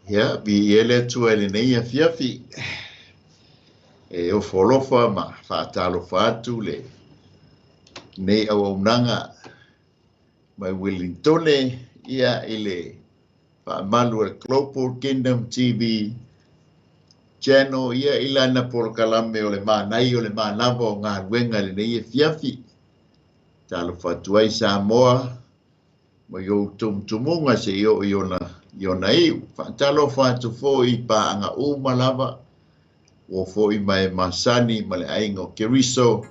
Ia, viia le Atua i lenei afiafi. E ofo alofa ma faatalofa atu lenei auaunaga mai Wellingtone ia i le faamalu o le Global Kingdom TV Channel ia i lana polokalame o le Manaia o le Manava o Galuega i lenei afiafi. Talofa atu ai Samoa mai ou tumutumuga seia oo i ona iu. Faatalofa atu foi i paaga uma lava ua foi mai masani ma le aiga o Keriso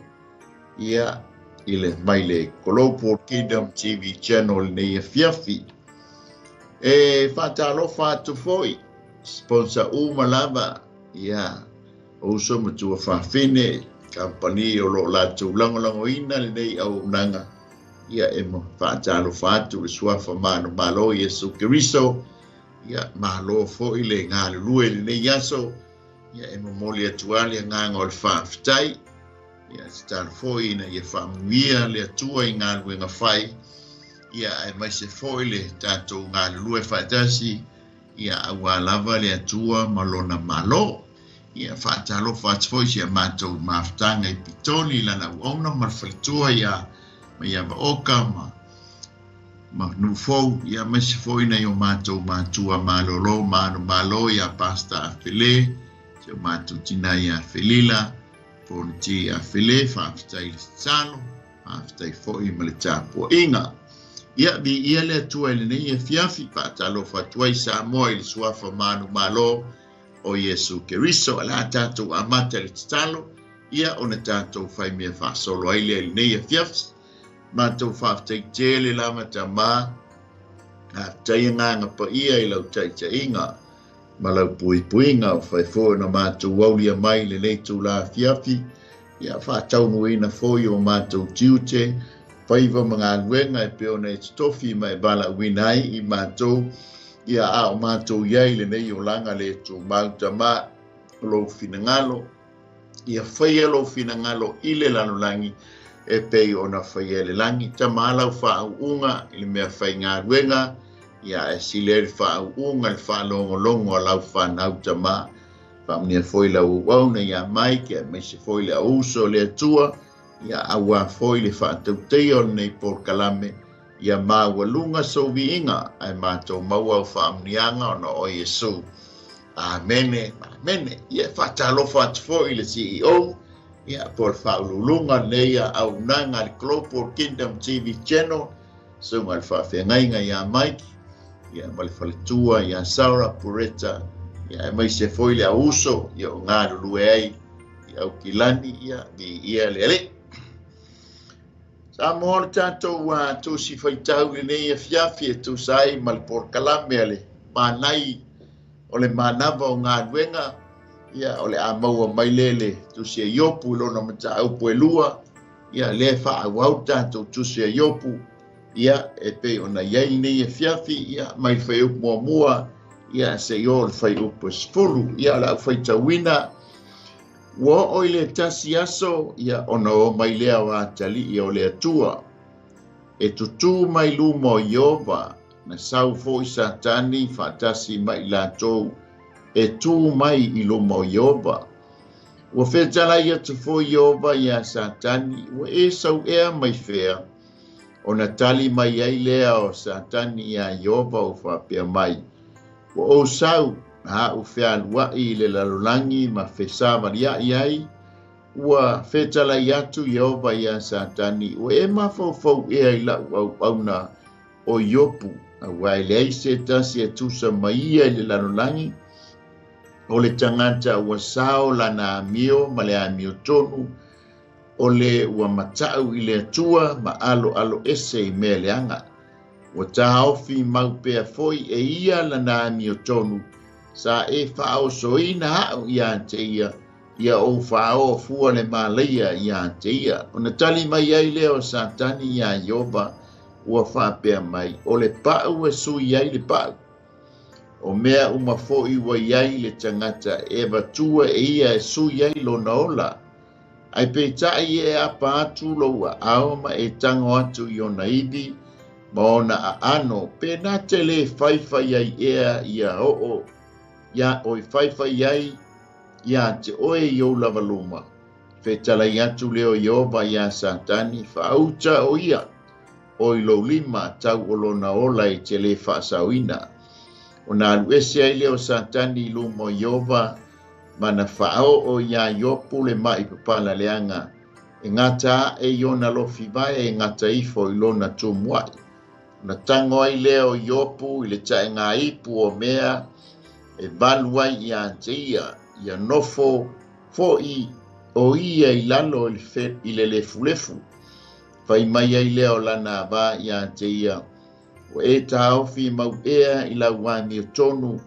ia i le mai le Global Kingdom TV Channel lenei afiafi. E faatalofa atu foi sponsor uma lava ia o uso ma tuafafine kampani o lo o latou lagolagoina lenei auaunaga ia e faatalofa atu le suafa manumalo Iesu Keriso ia malo foi le galulue i lenei aso ia e momoli atu ai le agaga o le faafetai ia tatalo foi ina ia faamanuia le Atua i galuega fai ia aemaise foi le tatou galulue faatasi ia aua lava le Atua ma lona malo. Ia faatalofa atu foi si a matou mafutaga i Pitoni i lana auauna ma le faletua ia ma ia Vaoka ma Nufou ia aemaise foi nai o matou matua malolo manumalo ia Pasta Afele, si o matou tina ia Felila, Foniti Afele, faafetai le tatalo, faafetai foi ma le tapuaiga. Ia viia le Atua i lenei afiafi, faatalofa atu ai Samoa i le suafa manumalo o Iesu Keriso. O le a tatou amata i le tatalo, ia ona tatou fai mea faasolo ai lea i lenei afiafi. Matou faafetai tele lava Tamā, faafetai agaga paia i lau taitaiga ma lau puipuiga o fai foi ona matou aulia mai i lenei tula afiafi, ia faataunuuina foi o matou tiute, faiva ma galuega e pei ona e totofi ma e valaauina ai i matou, ia a o matou iai lenei olaga le tumau Tamā, o lou finagalo, ia faia lou finagalo i le lalolagi e pei ona faia e le lagi. Tamā lau faauuga i le mea faigaluega, ia e sili ai le faauuga le faalogologo a lau fanau Tamā. Faamanuia foi lau auauna ia Mike, aemaise foi le auuso o le Atua, ia aua foi le faatautaia o lenei polokalame, ia maualuga sou viiga, ae matou maua au faamanuiaga ona o Iesu. Amene, amene. Ia faatalofa atu foi i le CEO, ia po o le faauluuluga lenei auaunaga a le Global Kingdom TV Channel, susuga i le faafeagaiga ia Mike, ia ma le faletua ia Sarah Pureta, ia aemaise foi le auuso ia o galulue ai i Aukilani, ia viia le Alii. Samoa le tatou tusi faitau i lenei afiafi e tusa ai ma le polokalame a le Manai o le Manava o Galuega, ia o le a maua mai lea le tusi a Iopu i lona mataupu e lua, ia lea e faaauau tatou tusi a Iopu, ia e pei ona i ai lenei afiafi, ia mai le fuaiupu muamua, ia seia oo i le fuaiupu e 10, ia o le a ou faitauina. Ua oo i le tasi aso, ia ona o mai lea o atalii o le Atua, e tutū mai luma o Ieova, na sau foi Satani faatasi ma i latou e tū mai i luma o Ieova. Ua fetalai atu foi Ieova ia Satani, ua e sau ea mai fea, ona tali mai ai lea o Satani ia Ieova o faapea mai, ua ou sau na au fealuai i le lalolagi ma fesavaliai ai, ua fetalai atu Ieova ia Satani, ua e mafaufau ea i lau auauna o Iopu, aua e leai se tasi e tusa ma ia i le lalolagi, o le tagata ua sao lana amio ma le amio tonu, o le ua matau i le Atua ma aloalo ese i mea leaga. Ua taofi mau pea foi e ia lana amio tonu, sa e faaosoina au ia te ia, ia ou faaoa fua le malaia ia te ia. Ona tali mai ai lea o Satani ia Ieova, ua faapea mai, o le pau e sui ai le pau. O mea uma foi ua iai le tagata e avatua e ia e sui ai lona ola. Ai peitai e apa atu lou aao ma e tago atu i ona ivi ma ona aano, pe na te le faifai ai ea ia oo ia o i faifai ai ia te oe i ou lava luma. Fetalai atu lea o Ieova iā Satani, faauta o ia o i lou lima tau o lona ola e te lē faasaoina. Ona alu ese ai lea o Satani i luma o Ieova ma na faaoo iā Iopu le ma'i papala leaga e gata aʻe i ona lofi vae e gata ifo i lona tumuaʻi. Ona tago ai lea o Iopu i le taʻegāipu o mea e valu ai iā te ia, ia nofo foʻi o ia i lalo i le lefulefu. Fai mai ai lea o lana avā iā te ia, ua e taofi mauʻea i lau amiotonu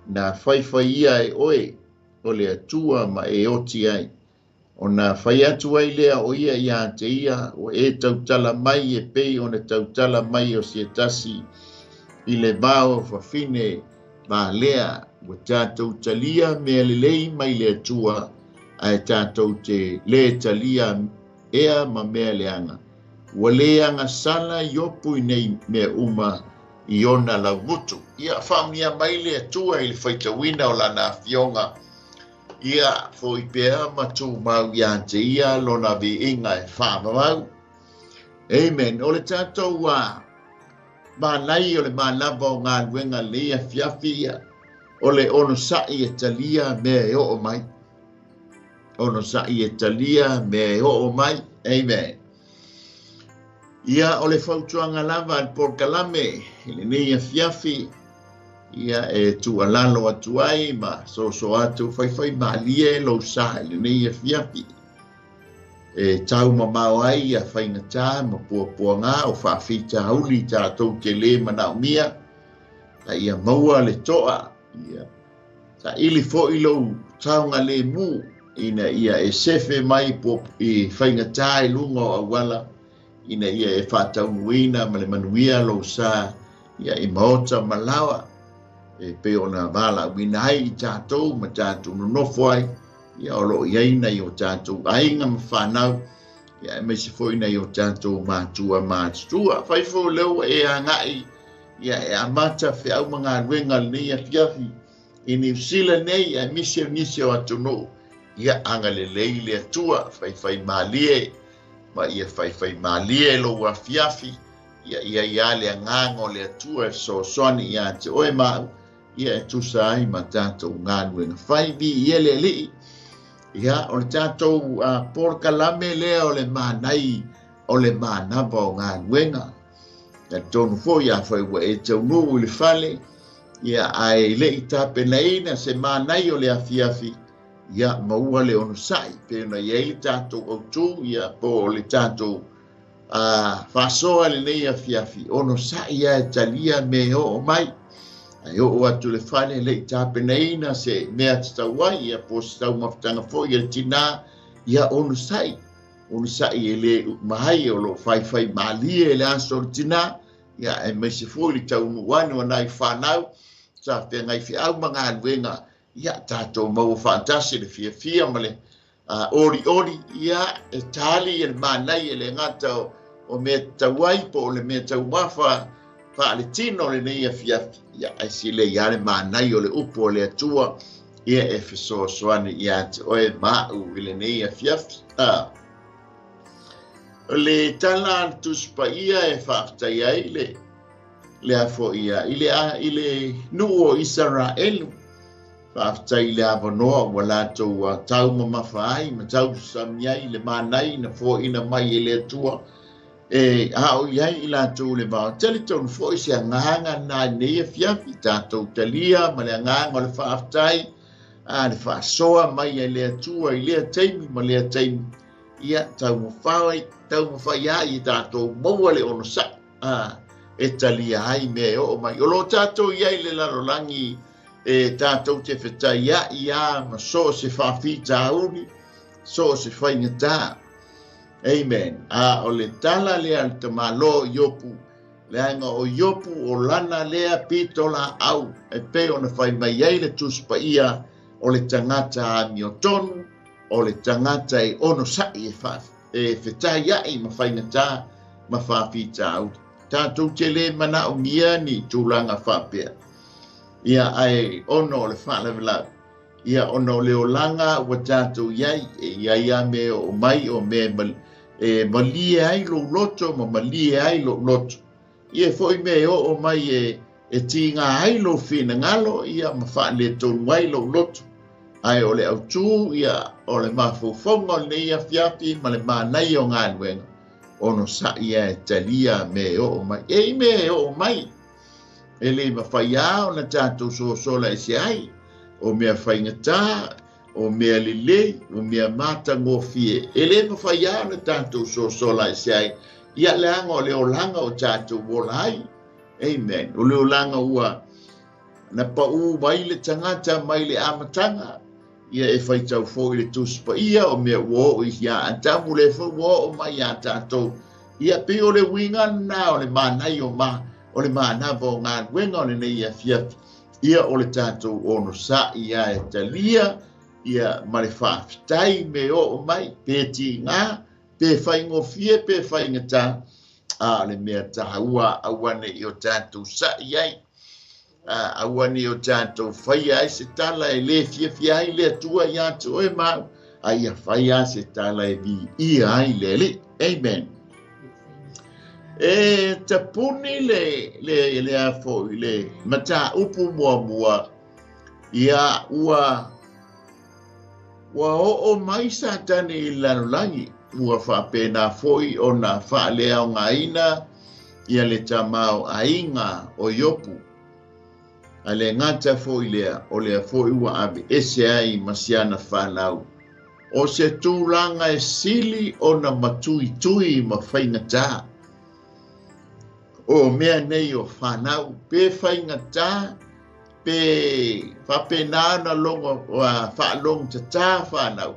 na faifai ia e oe o le Atua ma e oti ai. Ona fai atu ai lea o ia iā te ia, ua e tautala mai e pei ona tautala mai o se tasi i le vao fafine valea, ua tatou talia mea lelei mai le Atua, ae tatou te lē talia ea ma mea leaga. Ua lē agasala Iopu i nei mea uma i ona laugutu. Ia faamanuia mai le Atua i le faitauina o lana afioga, ia foʻi pea ma tumau iā te ia lona viiga e faavavau. Amen. O le tatou manai o le manava o galuega lenei afiafi ia, o le onosaʻi e talia mea e oo mai. Onosaʻi e talia mea e oo mai. Amen. Ia o le fautuaga lava a le polokalame i lenei afiafi, ia e tuualalo atu ai ma soso atu faifai malie lou sa i lenei afiafi. E taumamao ai ia faigatā ma puapuagā o faafitauli tatou te lē manaomia, a ia maua le toa, ia saili foʻi lou taogalemu ina ia e sefe mai i faigatā i luga o auala, ina ia e faataunuuina ma le manuia lou sa ia i maota ma laoa e pei ona valaauina ai i tatou ma tatou nonofo ai, ia o loo iai nai o tatou aiga ma fanau, ia aemaise foʻi nai o tatou matua matutua. Fai foi o lea ua e agaʻi ia e amata feau ma galuega lenei afiafi i Niu Sila nei, aemaise o nisi o atunuu, ia agalelei le Atua, faifai malie ma ia faifai malie lou afiafi, ia ia ia le agaga o le Atua e fesoasoani iā te oe ma au, ia e tusa ai ma tatou galuega fai. Viia le Alii. Ia o le tatou polokalame lea o le manai o le manava o galuega. Talitonu foʻi afai ua e taunuu i le fale, ia ae leʻi tapenaina se manai o le afiafi, ia maua le onosaʻi pei ona iai le tatou autū, ia po o le tatou faasoa lenei afiafi, onosaʻi a e talia me e oo mai. Ae oo atu le fale leʻi tapenaina se mea tatau ai, ia po o se taumafataga foʻi a le tinā, ia onosaʻi, onosaʻi e lē uma ai o loo faifai malie le aso o le tinā, ia aemaise foi le taunuu ane o nai fanau sa feagai feau ma galuega, ia tatou maua faatasi le fiafia ma le olioli, ia e tali e le manai e le gata o mea tatau ai po o le mea taumafa faaletino lenei afiafi, ia ae silei lava le manai o le upu o le Atua, ia e fesoasoani iā te oe ma au i lenei afiafi. O le tala a le Tusi Paia e faafetai ai le le afoia i le nuu o Isaraelu, faafetai i le avanoa ua latou taumamafa ai ma tausami ai le manai na foaina mai e le Atua e ao i ai i latou le vao. Talitonu foʻi se agaga na i lenei afiafi tatou talia ma le agaga o le faafetai a le faasoa mai e le Atua i lea taimi ma lea taimi, ia taumafai taumafai ai i tatou maua le onosaʻi e talia ai mea e oo mai. O loo tatou iai le lalolagi e tatou te fetaiaʻi a ma so o se faafitauli, so o se faigatā. Amen. A o le tala lea a le tamālō Iopu, leaga o Iopu o lana lea pito laau e pei ona fai mai ai le Tusi Paia, o le tagata amiotonu, o le tagata e onosaʻi e e fetaiaʻi ma faigatā ma faafitauli. Tatou te lē manaomia ni tulaga faapea. Ia ae ona o le faalavelave, ia ona o le olaga ua tatou i ai, e i ai lava mea e oo mai o mea e malie ai lou loto ma malie ai lou loto. Ia e foi mea e oo mai e tiga ai lou finagalo, ia ma faaletonu ai lou loto. Ae o le autū, ia o le mafaufauga o lenei afiafi ma le manaia o galuega, onosa'i e talia mea e oo mai. E i mea e oo mai, e le mafai lava ona tatou sosola ese ai, o mea faigata, o mea lelei, o mea matagofie, e le mafai lava ona tatou sosola ese ai, ia leaga o le olaga o tatou ola ai. Amen. O le olaga ua na pau mai le tagata mai le amataga, ia e faitau foi le Tusi Paia o mea ua oo ia Atamu le foi ua oo mai ia tatou. Ia pei o le uiga lena o le manaia o le manava o galuega o lenei afiafi, ia o le tatou onosa'i ia e talia, ia ma le faafetai me oo mai, pe tiga, pe faigofie, pe faigata, a o le mea taua aua ne i o tatou sa'i ai, aua ne i o tatou faia ai se tala e le fiafia ai le Atua ia te oe ma au, a ia faia se tala e viia ai le Alii. Amen. E tapuni le a foi le mataupu muamua, ia ua oo mai Satani i le lalolagi, ua faapena foi ona faaleaogaina ia le tamaoaiga o Iopu. A le gata foi lea, o lea foi ua ave ese ai ma siana fanau. O se tulaga e sili ona matuitui ma faigata. O mea nei o fanau, pe faigata, pe faapena ona logo, faalogo tatā fanau.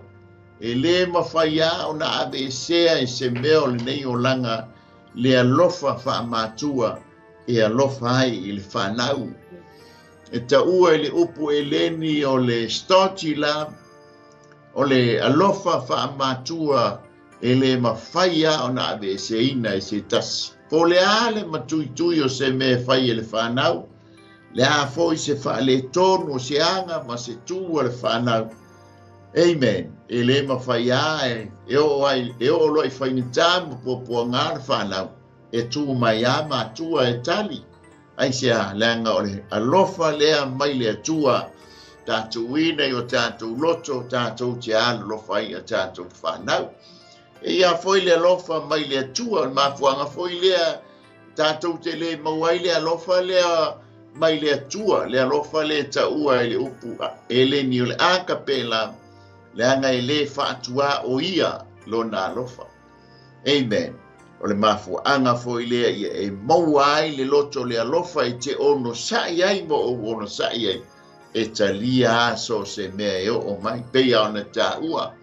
E le mafai lava ona aveesea i se mea o lenei olaga le alofa faamatua e alofa ai i le fanau. E taua i le upu eleni o le storge love, o le alofa faamatua e le mafai lava ona aveeseina e se tasi. Po o le a le matuitui o se mea e fai e le fanau, le a foi se faaletonu o se aga ma se tu a le fanau. Amen. E le mafai lava e oo ai, e oo loa i faigata ma puapuaga le fanau, e tu mai lava matua e tali. Ai se a, leaga o le alofa lea mai le Atua, tatou ina i o tatou loto, tatou te alolofa ai a tatou fanau. E ia foi le alofa mai le Atua, o le mafuaaga foi lea, tatou te le maua ai le alofa lea mai le Atua, le alofa le taua i le upu eleni o le agape love, leaga e le faatuā o ia lona alofa. Amen. O le mafuaaga foi lea ia e maua ai le loto le alofa e te onosa'i ai ma ou onosa'i ai, e talia a so se mea e oo mai, pei ona taua,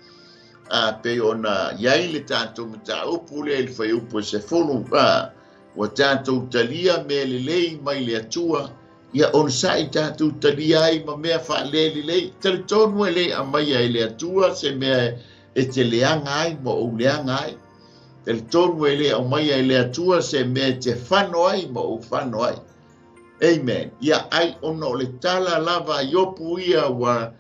pei ona i ai le tatou mataupu lea i le fuaiupu e 10, ua tatou talia mea lelei mai le Atua, ia onosa'i tatou talia ai ma mea faalelelei. Talitonu e le aumaia e le Atua se mea e te leaga ai ma ou leaga ai. Talitonu e le aumaia e le Atua se mea e te fano ai ma ou fano ai. Amen. Ia ai ona o le tala lava a Iopu ia ua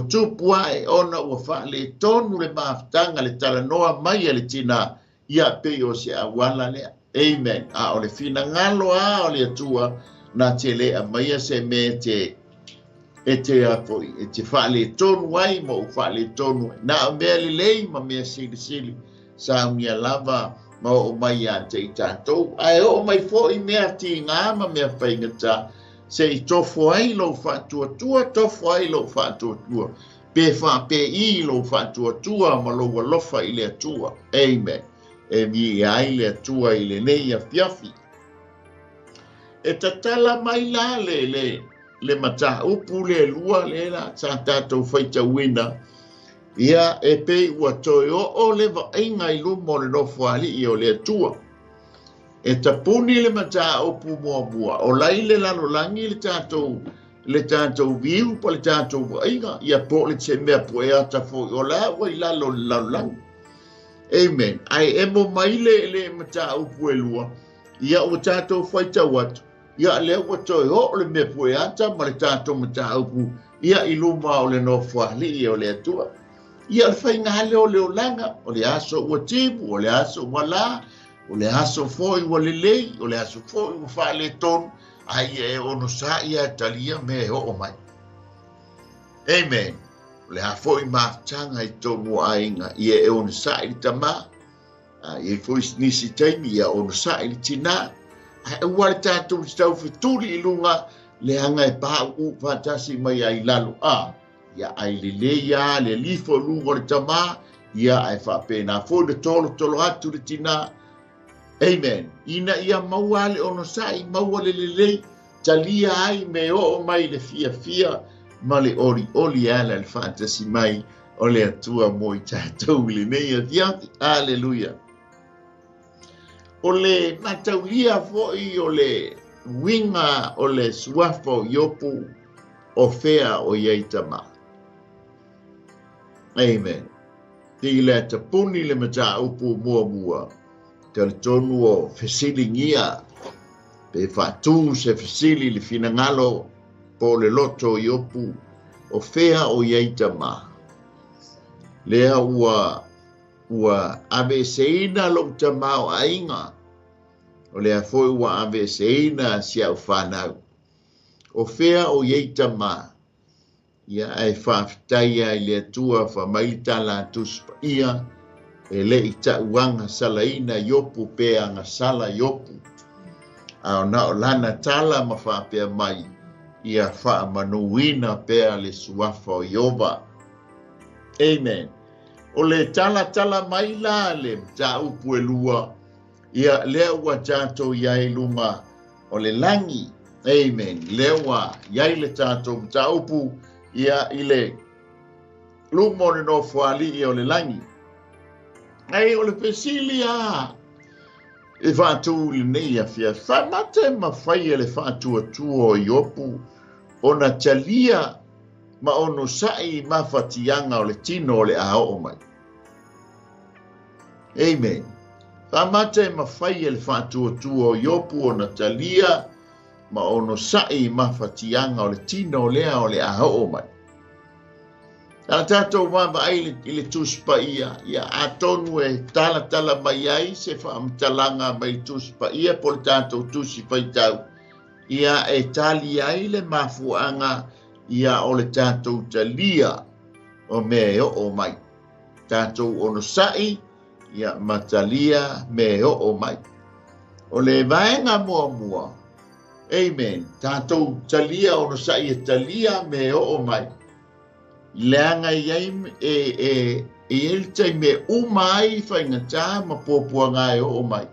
tupu ae ona ua faaletonu le mafutaga le talanoa mai a le tina, ia pei o se auala lea. Amen. A o le finagalo a o le Atua, na te le aumaia se mea e te a foi, e te faaletonu ai ma ou faaletonu ai. Na o mea lelei ma mea silisili, saunia lava ma oo mai ia te i tatou. Ae oo mai foi mea tiga ma mea faigata, se i tofo ai lou faatuatua, tofo ai lou faatuatua, pe faapei lou faatuatua ma lou alofa i le Atua. Amen. E viia ai le Atua i lenei afiafi. E tatala mai la le mataupu le lua le la sa tatou faitauina, ia e pei ua toe oo le vaaiga i luma o le nofoalii o le Atua. E tapuni le mataupu muamua, o lai le lalolagi le tatou viu pa le tatou vaaiga, ia po le te mea po e ata foi o la ua i lalo le lalolagi. Amen. Ae emo mai le mataupu e lua, ia ua tatou faitau atu, Ia lea ua toe oo le mea pueata ma le tatou mataupu ia i luma o le nofoalii o le Atua. Ia o le faiga lea o le olaga, o le aso ua timu, o le aso ua la, o le aso foi ua lelei, o le aso foi ua faaletonu, a ia e onosa'i ae talia mea e oo mai. Amen. O le a foi mafutaga i totonu o aiga, ia e onosa'i le tamā, a i ai foi nisi taimi ia onosa'i le tinā, ae aua le tatou taufetuli i luga leaga e pauu faatasi mai ai i lalo. A ia ai lelei lava le alifo i luga o le tamā, ia ae faapena foi le tolotolo atu le tinā. Amen. Ina ia maua le onosa'i, maua le lelei, talia ai me oo mai le fiafia ma le olioli e ala i le faatasi mai o le Atua mo i tatou i lenei afiafi. Aleluia. O le mataulia foi o le uiga o le suafa o Iopu, o fea o i ai tamā. Amen. I le tapuni le mataupu muamua, talitonu o fesiligia pe faatū se fesili le finagalo po o le loto o Iopu, o fea o i ai tamā. Lea ua aveeseina lou tamā o aiga, o lea foi ua aveeseina si au whanau. O fea o i ai tamā, ia ae faafetai ai le Atua faamai le tala a Tusi Paia, e le i ta'uaga salaina Iopu pe agasala Iopu. A ona o lana tala ma faapea mai, ia faamanuina pea le suafa o Ieova. Amen. O le talatala mai la le mataupu e lua, ia lea ua tatou i ai luga o le lagi. Amen. Lea ua i ai le tatou mataupu ia i le luma o le nofoalii o le lagi. Ai o le fesili a e faatū i lenei afiafi, faamata e mafai e le faatuatua o Iopu ona talia ma onosa'i mafatiaga o le tino o le a oo mai. Amen. Faamata e mafai e le faatuatua o Iopu ona talia ma onosa'i mafatiaga o le tino lea o le a oo mai. A tatou vaavaai i le Tusi Paia, ia atonu e talatala mai ai se faamatalaga mai le Tusi Paia po o le tatou Tusi Faitau, ia e tali ai le mafuaaga ia o le tatou talia o mea e oo mai. Tatou onosa'i ia ma talia mea e oo mai. O le vaega muamua, amen, tatou talia onosa'i e talia mea e oo mai. Leaga i ai e i ai le taimi e uma ai faigata ma puapuaga e oo mai.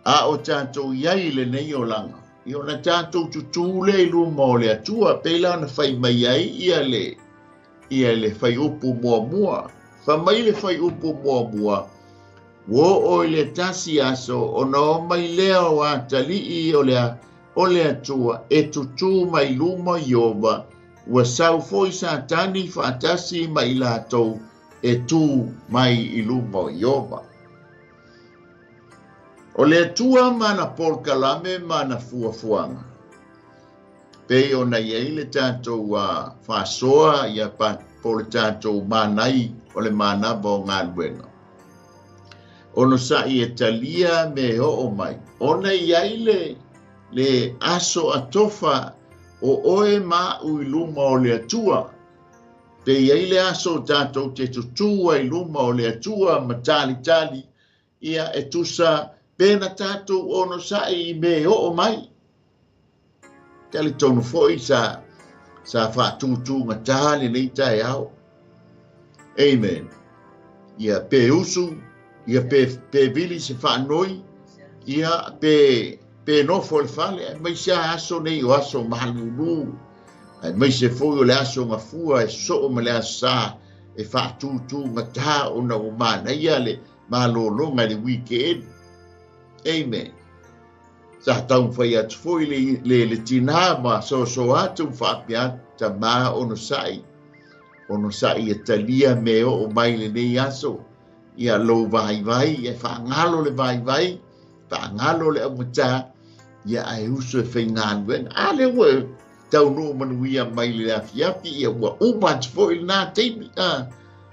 A o tatou i ai i lenei olaga, ia ona tatou tutū lea i luma o le Atua, pei la ona fai mai ai ia le faiupu muamua. Fai mai le faiupu muamua, ua oo i le tasi aso ona o mai lea o atalii o le Atua e tutū mai luma o Ieova, ua sau foi Satani faatasi ma i latou e tū mai i luma o Ieova. O le Atua ma ana polokalame ma ana fuafuaga, pei ona i ai le tatou faasoa ia po le tatou manai o le manava o galuega. Onosa'i e talia me e oo mai, ona i ai le aso atofa o oe ma'u i luma o le Atua. Pe i ai le aso o tatou te tutū ai luma o le Atua ma talitali, ia e tusa pe na tatou onosa'i i mea e oo mai. Talitonu foi sa faatūtūgatā lenei taeao. Amen. Ia pe usu, ia pe vili se faanoi, ia pe nofo i le fale, aemaise a aso nei o aso malūlū, aemaise foi o le aso gafua e soo ma le aso sā e faatūtūgatā ona ua manaia le malōlōga i le weekend. Amen. Sa taumafai atu foi le tinā ma soasoa atu ma faapea atu, tamā onosa'i, onosa'i e talia me e oo mai lenei aso, ia lou vaivai, e faagalo le vaivai, faagalo le augatā, Ia ae uso e faigaluega. A lea ua e taunuu manuia mai le afiafi, ia ua uma atu foi lena taimi. A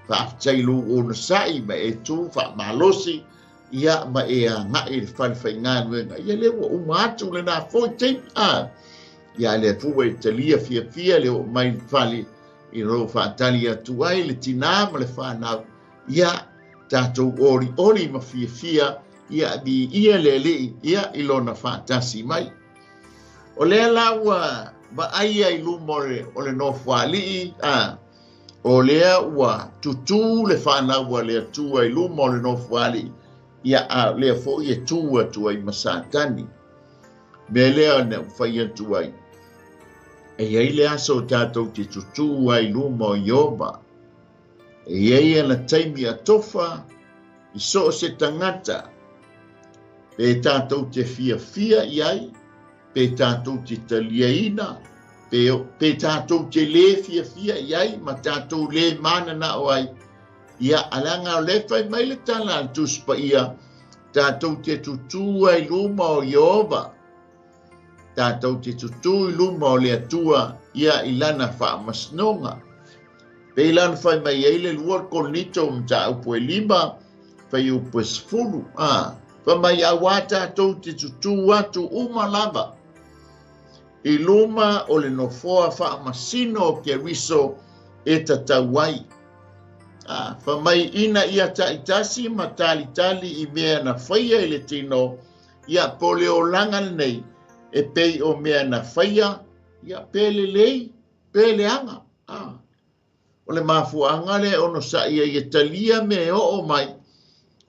faafetai lou onosai ma e tu faamalosi, ia ma e agai i le fale faigaluega. Ia lea ua uma atu lena foi taimi. A ia lea foi ua e talia fiafia le oo mai le fale i lou faatali atu ai le tinā ma le fanau. Ia tatou olioli ma fiafia, ia viia le Alii, ia i lona faatasi mai. O lea la ua vaaia i luma o le nofoalii, a o lea ua tutū le fanau a le Atua i luma o le nofoalii, ia a lea foi e tu atu ai ma Satani. Mea lea na fai atu ai, e iai le aso o tatou te tutū ai luma o Ieova. E iai ana taimi atofa i so o se tagata, pe tatou te fiafia i ai, pe tatou te taliaina, pe tatou te lē fiafia i ai ma tatou lē mananao ai. Ia alaga o lea fai mai le tala a le Tusi Paia, tatou te tutū ai luma o Ieova, tatou te tutū i luma o le Atua, ia i lana faamasinoga. Pe i lana fai mai ai le 2 Korinito mataupu e 5 fuaiupu e 10, a fai mai auā tatou te tutū atu uma lava i luma o le nofoa faamasino o Keriso e tatau ai. A fai mai ina ia taitasi ma talitali i mea na faia i le tino, ia po le olaga lenei e pei o mea na faia, ia pe lelei pe leaga. A o le mafuaaga lea onosa'i ai e talia mea e oo mai.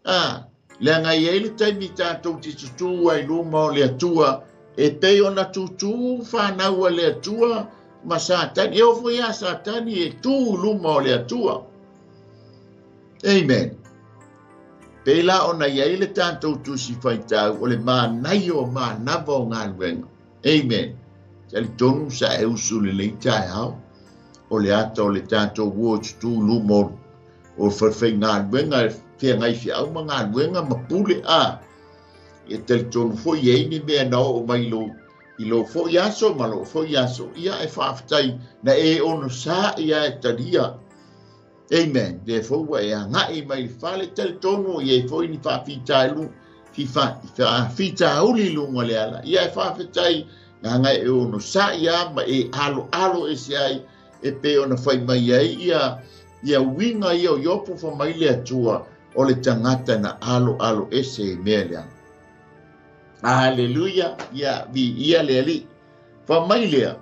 A leaga i ai le taimi tatou te tutū ai luma o le Atua, e pei ona tutū fanau a le Atua ma Satani. E oo foi a Satani e tū luma o le Atua. Amen. Pe la ona i ai le tatou tusi faitau o le manaia o manava o galuega. Amen. Talitonu sa e usu lenei taeao o le ata o le tatou ua o tutū luma o faigaluega e feagai feau ma galuega ma pule. A e talitonu foi i ai ni mea na oo mai i lou foi aso ma lou foi aso, ia e faafetai na e onosa'i a e talia. Amen. Lea foi ua e agai mai le fale, talitonu i ai foi ni faafitauli i luga o le ala, ia e faafetai leaga e onosa'i a ma e aloalo ese ai e pei ona fai mai ai ia uiga ia o Iopo. Fai mai le Atua o le tagata na aloalo ese i mea leaga. Aleluia. Ia viia le Alii. Fai mai lea,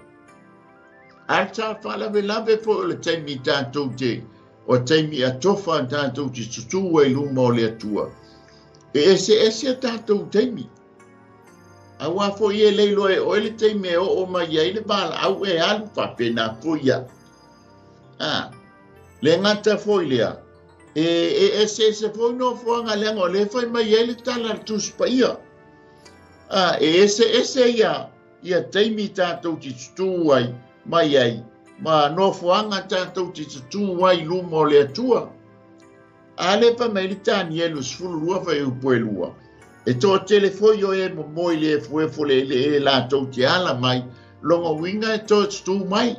a sa faalavelave foi o le taimi tatou te o taimi atofa tatou te tutū ai luma o le Atua, e eseese a tatou taimi. Auā foi e le iloa e oe le taimi e oo mai ai le valaau e alu faapena foi ia. A le gata foi lea, e eseese foi nofoaga leaga o lea fai mai ai le tala a le Tusi Paia. A e eseese ia taimi tatou te tutū ai mai ai ma nofoaga tatou te tutū ai luma o le Atua. A le fai mai le Tanielu 12 fuaiupu e 2, e toatele foi o e momoe i le efuefo le eleele latou te ala mai, lona uiga e toe tutū mai.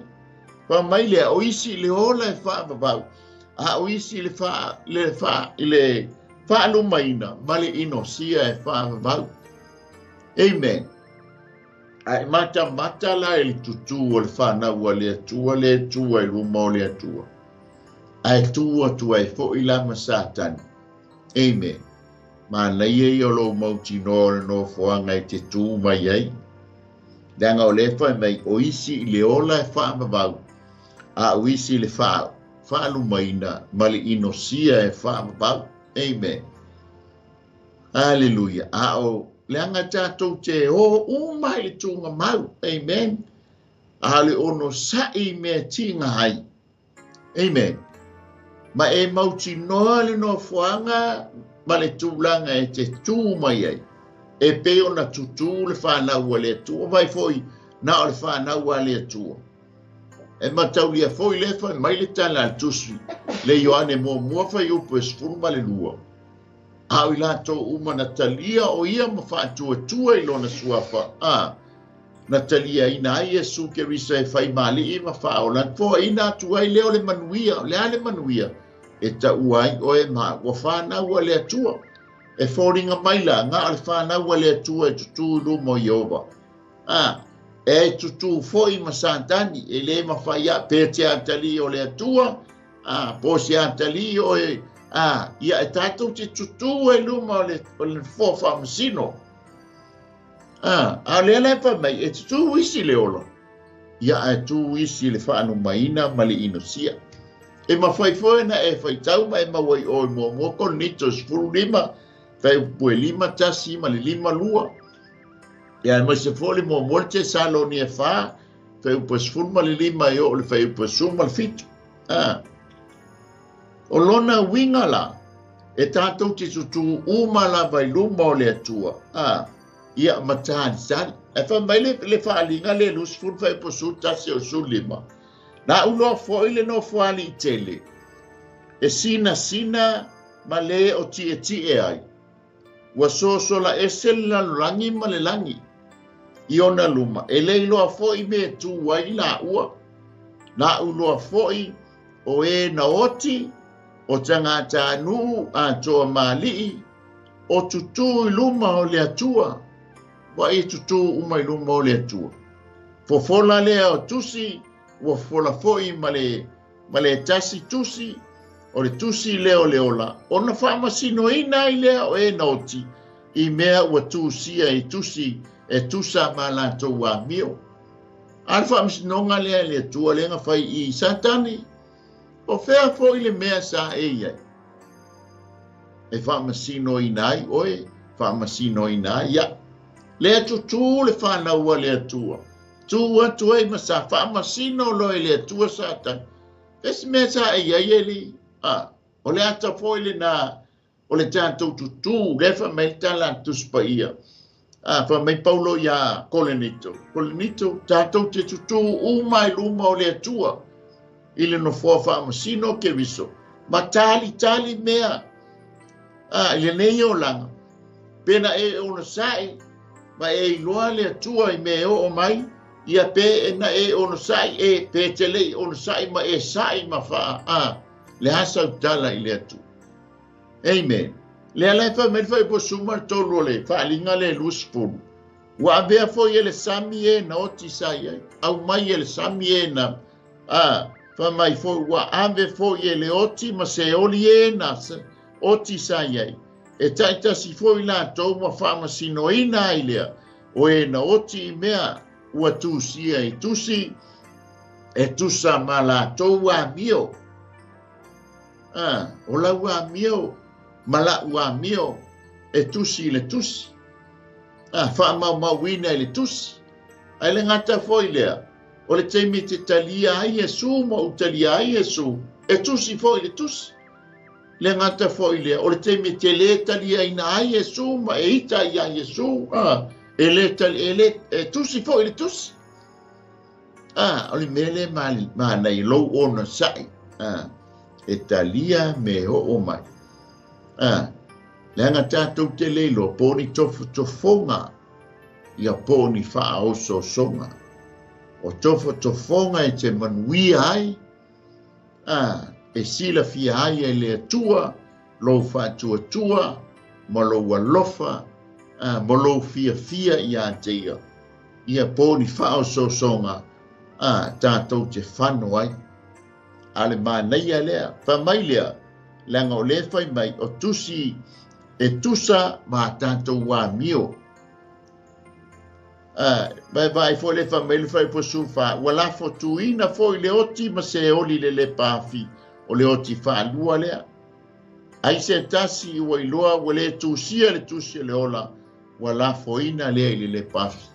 Fai mai lea, o isi i le ola e faavavau, a o isi i le faalumaina ma le inosia e faavavau. Amen. A e matamata la i le tutū o le fanau a le Atua le tu ai luma o le Atua, ae tu atu ai foi la ma Satani. Amen. Manaia ia o lou mautinoa o le nofoaga e te tu mai ai. Leaga o lea fai mai o isi i le ola e faavavau, a o isi i le faalumaina ma le inosia e faavavau. Amen. Aleluia. A o leaga tatou te o uma i le tuugamau. Amen. A o le onosa'i mea tiga ai. Amen. Ma e mautinoa le nofoaga ma le tulaga e te tu mai ai, e pei ona tutū le fanau a le Atua. Vai foi na o le fanau a le Atua. E mataulia foi lea fai mai le tala a le Tusi le Ioane 1 fuaiupu e 12. A o i latou uma na talia o ia ma faatuatua i lona suafa, a na taliaina ai Iesu Keriso e fai ma alii ma faaola, na foaina atu ai lea o le manuia. O le a le manuia e taua ai oe ma ua fanau a le Atua? E foliga mai la na o le fanau a le Atua e tutū i luma o Ieova. A e tutū foi ma Satani, e lē mafai a pe te atalii o le Atua, a po o se atalii oe, a ia e tatou te tutū ai luma o le nofoa faamasino. A o lea la e fai mai, e tutū isi le ola, ia ae tū isi le faalumaina ma le inosia. E mafai foi na e faitau ma e maua i oe muamua Korinito 15, fuaiupu e 51 ma le 52. Ia aemaise foi le muamua le Tesalonia 4, fuaiupu e 15 e oo i le fuaiupu e 17. A o lona uiga la, e tatou te tutū uma lava i luma o le Atua, a ia ma talitali. Ae fai mai le faaaliga le 20 fuaiupu 11 o 15. Na uloa foi le nofoalii tele, e sinasina ma lē o tietie ai. Ua sosola ese le lalolagi ma le lagi i ona luma, e le iloa foi me e tu ai laua. Na uloa foi o e na oti, o tagatanuu atoa ma alii, o tutū i luma o le Atua, ua i tutū uma i luma o le Atua. Fofola lea o tusi, ua fofola foi ma le tasi tusi, o le tusi lea o le ola, ona faamasinoina ai lea o e na oti, i mea ua tusia i tusi e tusa ma latou amio. A le faamasinoga lea e le Atua lea na fai i Satani, o fea foi le mea sa e i ai? E faamasinoina ai oe, faamasinoina ai ia. Lea tutū le fanau a le Atua, tu atu ai ma sa faamasino loa e le Atua Satani. Ese mea sa e i ai e li? A, o le ata foi lena o le tatou tutū, lea fai mai le tala a le Tusi Paia. A, fai mai Paulo iā Korinito. Korinito, tatou te tutū uma i luma o le Atua i le nofoa faamasino o Keriso, ma talitali mea a i lenei olaga, pe na e onosai ma e iloa le Atua i mea e oo mai, ia pe e na e onosai e pe te lei onosai ma e sa'i ma faa a le a sautala i le Atua. Amen. Lea la e fai mai le fuaiupu 13 o le faaaliga le 20. Ua avea foi e le sami e na oti sa i ai. Aumai e le sami e na a fai mai foi ua ave foi e le oti ma se oli e na oti sa i ai. E taitasi foi latou ma faamasinoina ai lea o e na oti i mea ua tusia i tusi e tusa ma latou amio. A, o lau amio ma la'u amio e tusi i le tusi. A, faamaumauina i le tusi. Ae le gata foi lea, o le taimi te talia ai Iesu ma ou talia ai Iesu, e tusi foi i le tusi. Le gata foi lea, o le taimi te lē taliaina ai Iesu ma e ita iā Iesu, a, e lē tali, e lē, e tusi foi i le tusi. A, o le mea lea manaia lou onosa'i, a, e talia me oo mai. A, leaga tatou te le iloa po o ni tofotofoga ia po o ni faaosoosoga. O tofotofoga e te manuia ai, a, e silafia ai e le Atua lou faatuatua ma lou alofa, a, ma lou fiafia iā te ia. Ia po o ni faaosoosoga, a, tatou te fano ai. A le manaia lea, fai mai lea, leaga o lea fai mai o tusi e tusa ma tatou amio. A, vaevaai foi le fai mai le fuaiupu 14, ua lafotuina foi le oti ma se oli le lepaafi o le oti faalua lea. Ai se tasi ua iloa ua le tusia le tusi o le ola, ua lafoina lea i le lepaafi.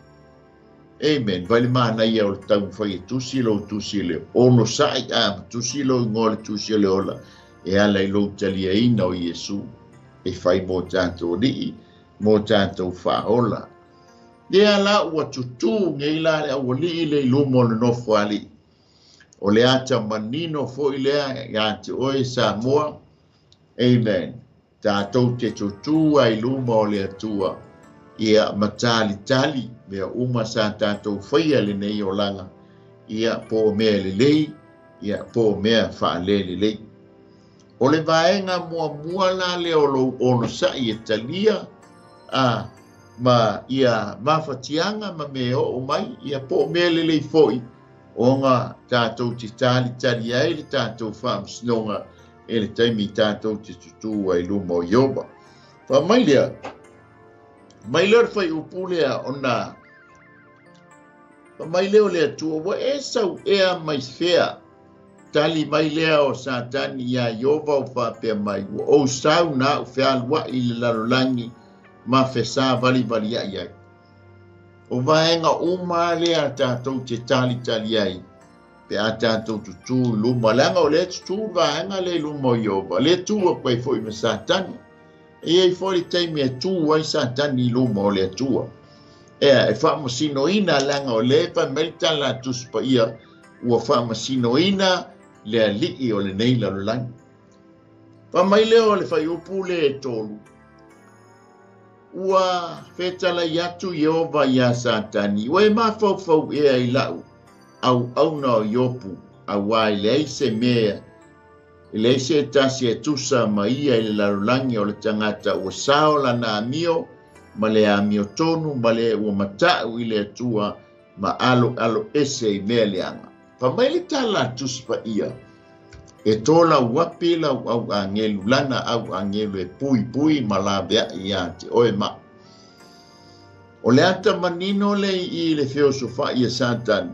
Amen. Vai le manaia o le taumafai e tusi lou tusi le onosa'i, a, ma tusi lou igoa le tusi o le ola, e ala i lou taliaina o Iesu e fai mo tatou alii, mo tatou faaola. Lea la ua tutū nei la le aualii le i luma o le nofo alii. O le ata manino foi lea iā te oe Samoa. Amen. Tatou te tutū ai i luma o le Atua, ia ma talitali mea uma sa tatou faia i lenei olaga, ia po o mea lelei, ia po o mea faalelelei. O le vaega muamua la lea o lou onosai e talia a ma ia mafatiaga ma mea oo mai, ia po o mea lelei foi, ona tatou te talitali ai le tatou faamasinoga e le taimi tatou te tutū ai i luma o Ieova. Fai lea, mai lea o le fuaiupu lea ona fai mai lea o le Atua, ua e sau ea mai fea? Tali mai lea o Satani iā Ieova o faapea mai, ua ou sau na au fealuai i le lalolagi ma fesavalivaliai ai. O vaega uma lea tatou te talitali ai, pe a tatou tutū i luma, leaga o lea tutū le vaega lea i luma o Ieova, lea tu atu ai foi ma Satani. E i ai foi le taimi e tu ai Satani i luma o le Atua. Ea, e faamasinoina leaga o lea fai mai le tala a Tusi Paia, ua faamasinoina le alii o lenei lalolagi. Fai mai lea o le fuaiupu le e 3, ua fetalai atu Ieova iā Satani, ua e mafaufau ea i lau auauna o Iopu, auā e leai se mea, e leai se tasi e tusa ma ia i le lalolagi o le tagata ua sao lana amio, ma le amio tonu, ma le ua matau i le Atua, ma alo alo ese i mea leaga. Fai mai le tala a Tusi Paia, e tō lau api lau au agelu, lana au agelu e pui pui ma laveai iā te oe ma. O le ata manino le i le feosofai a Satani.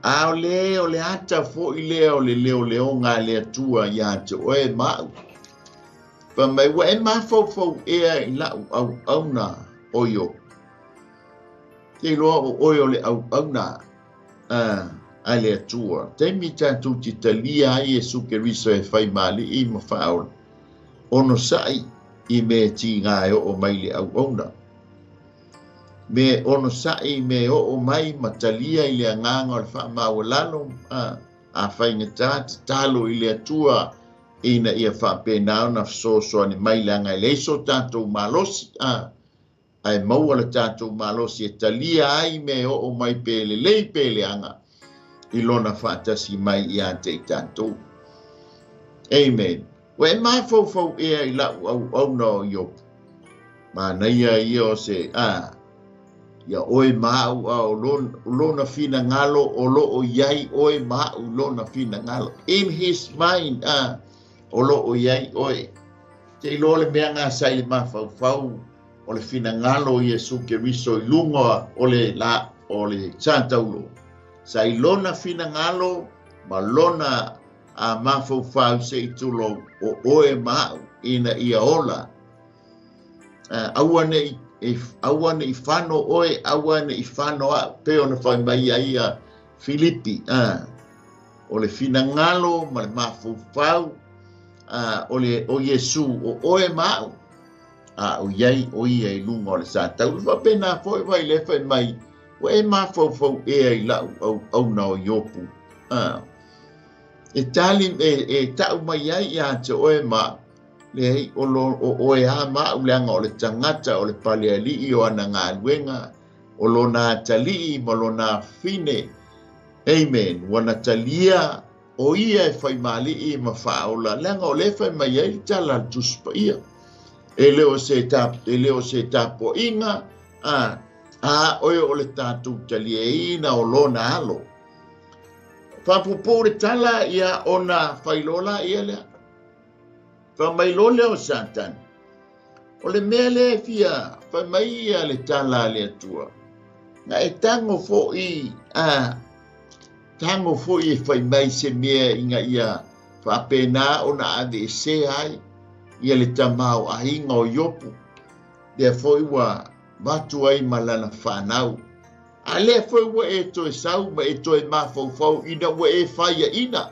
A o le ata foi lea o le leoleoga a le Atua iā te oe ma'u. Fai mai, ua e mafaufau ea i lau auauna o Iopu. Te iloa o oe o le auauna a le Atua. Taimi tatou te talia ai Iesu Keriso e faimali'i ma faaola, onosai i mea tiga e oo mai le auauna. Me onosai i mea e oo mai ma talia i le agaga o le faamaualalo, a faigata tatalo i le Atua ina ia faapena ona fesoasoani mai leaga e leai so tatou malosi, ae maua le tatou malosi e talia ai mea e oo mai pe lelei pe leaga i lona faatasi mai iā te i tatou. Amen. Ua e mafaufau ea i lau auauna o Iopu. Manaia ia o se ia oe ma'u a o lona finagalo o loo iai oe ma'u lona finagalo. In his mind, o loo iai oe. Te iloa le mea ngā sa i le mafaufau o le finagalo o Iesu Keriso i luga o le la o le sataulo. Sa i lona finagalo ma lona a mafaufau se i tulou o oe ma'u ina ia ola. Aua nei fano oe, aua nei fano a pe ona fai mai ai ia Filipi. O le finagalo ma le mafaufau o le o Iesu o oe ma'u. A o iai o ia i luga o le satau. Faapena foi vai le fai mai, ua e mafaufau ea i lau auauna o Iopu. E tali e tau mai ai ia te oe ma leai o oe a ma'u leaga o le tagata o le paleali'i o ana galuega, o lona atalii ma lona afine. Amen. Ua na talia o ia e faimali'i ma faaola, leaga o le fai mai ai le tala a le Tusi Paia. E le o se tapuaiga, a oe o le tatou taliaina o lona alo. Faapuupuu le tala ia ona failoa ia lea. Fai mai loa lea o Satani. O le mea lea e fia fai mai ia le tala a le Atua. Na e tago foi, tago foi e fai mai se mea ina ia faapena ona aveesea ai ia le tamaoaiga o Iopu. Lea foi ua vatu ai ma lana fanau. A lea foi ua e toe sau ma e toe mafaufau ina ua e faiaina.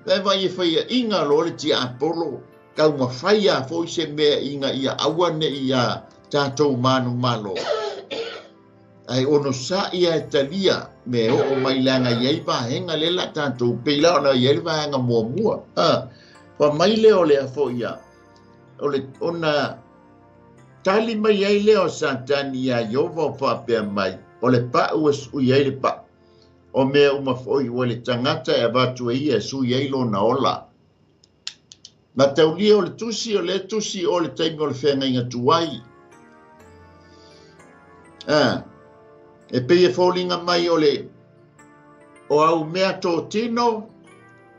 Le vai e faiaina loa le tiapolo, taumafai a foi se mea ina ia aua nei ia tatou manumalo. Ai onosai ia e talia me oo mai leaga i ai vaega le la tatou pei la ona i ai le vaega muamua. Fa mai lea o le afo ia o le ona tali mai ai lea o Satani ia Ioba o faapea mai o le pa'u e sui ai le pa'u o mea uma fo'i ua le tagata e avatu e ia e sui ai lona ola. Na taulia o le tusi o le tusi o le taimi o le feagaiga tuai. E pei e foliga mai o le o au mea totino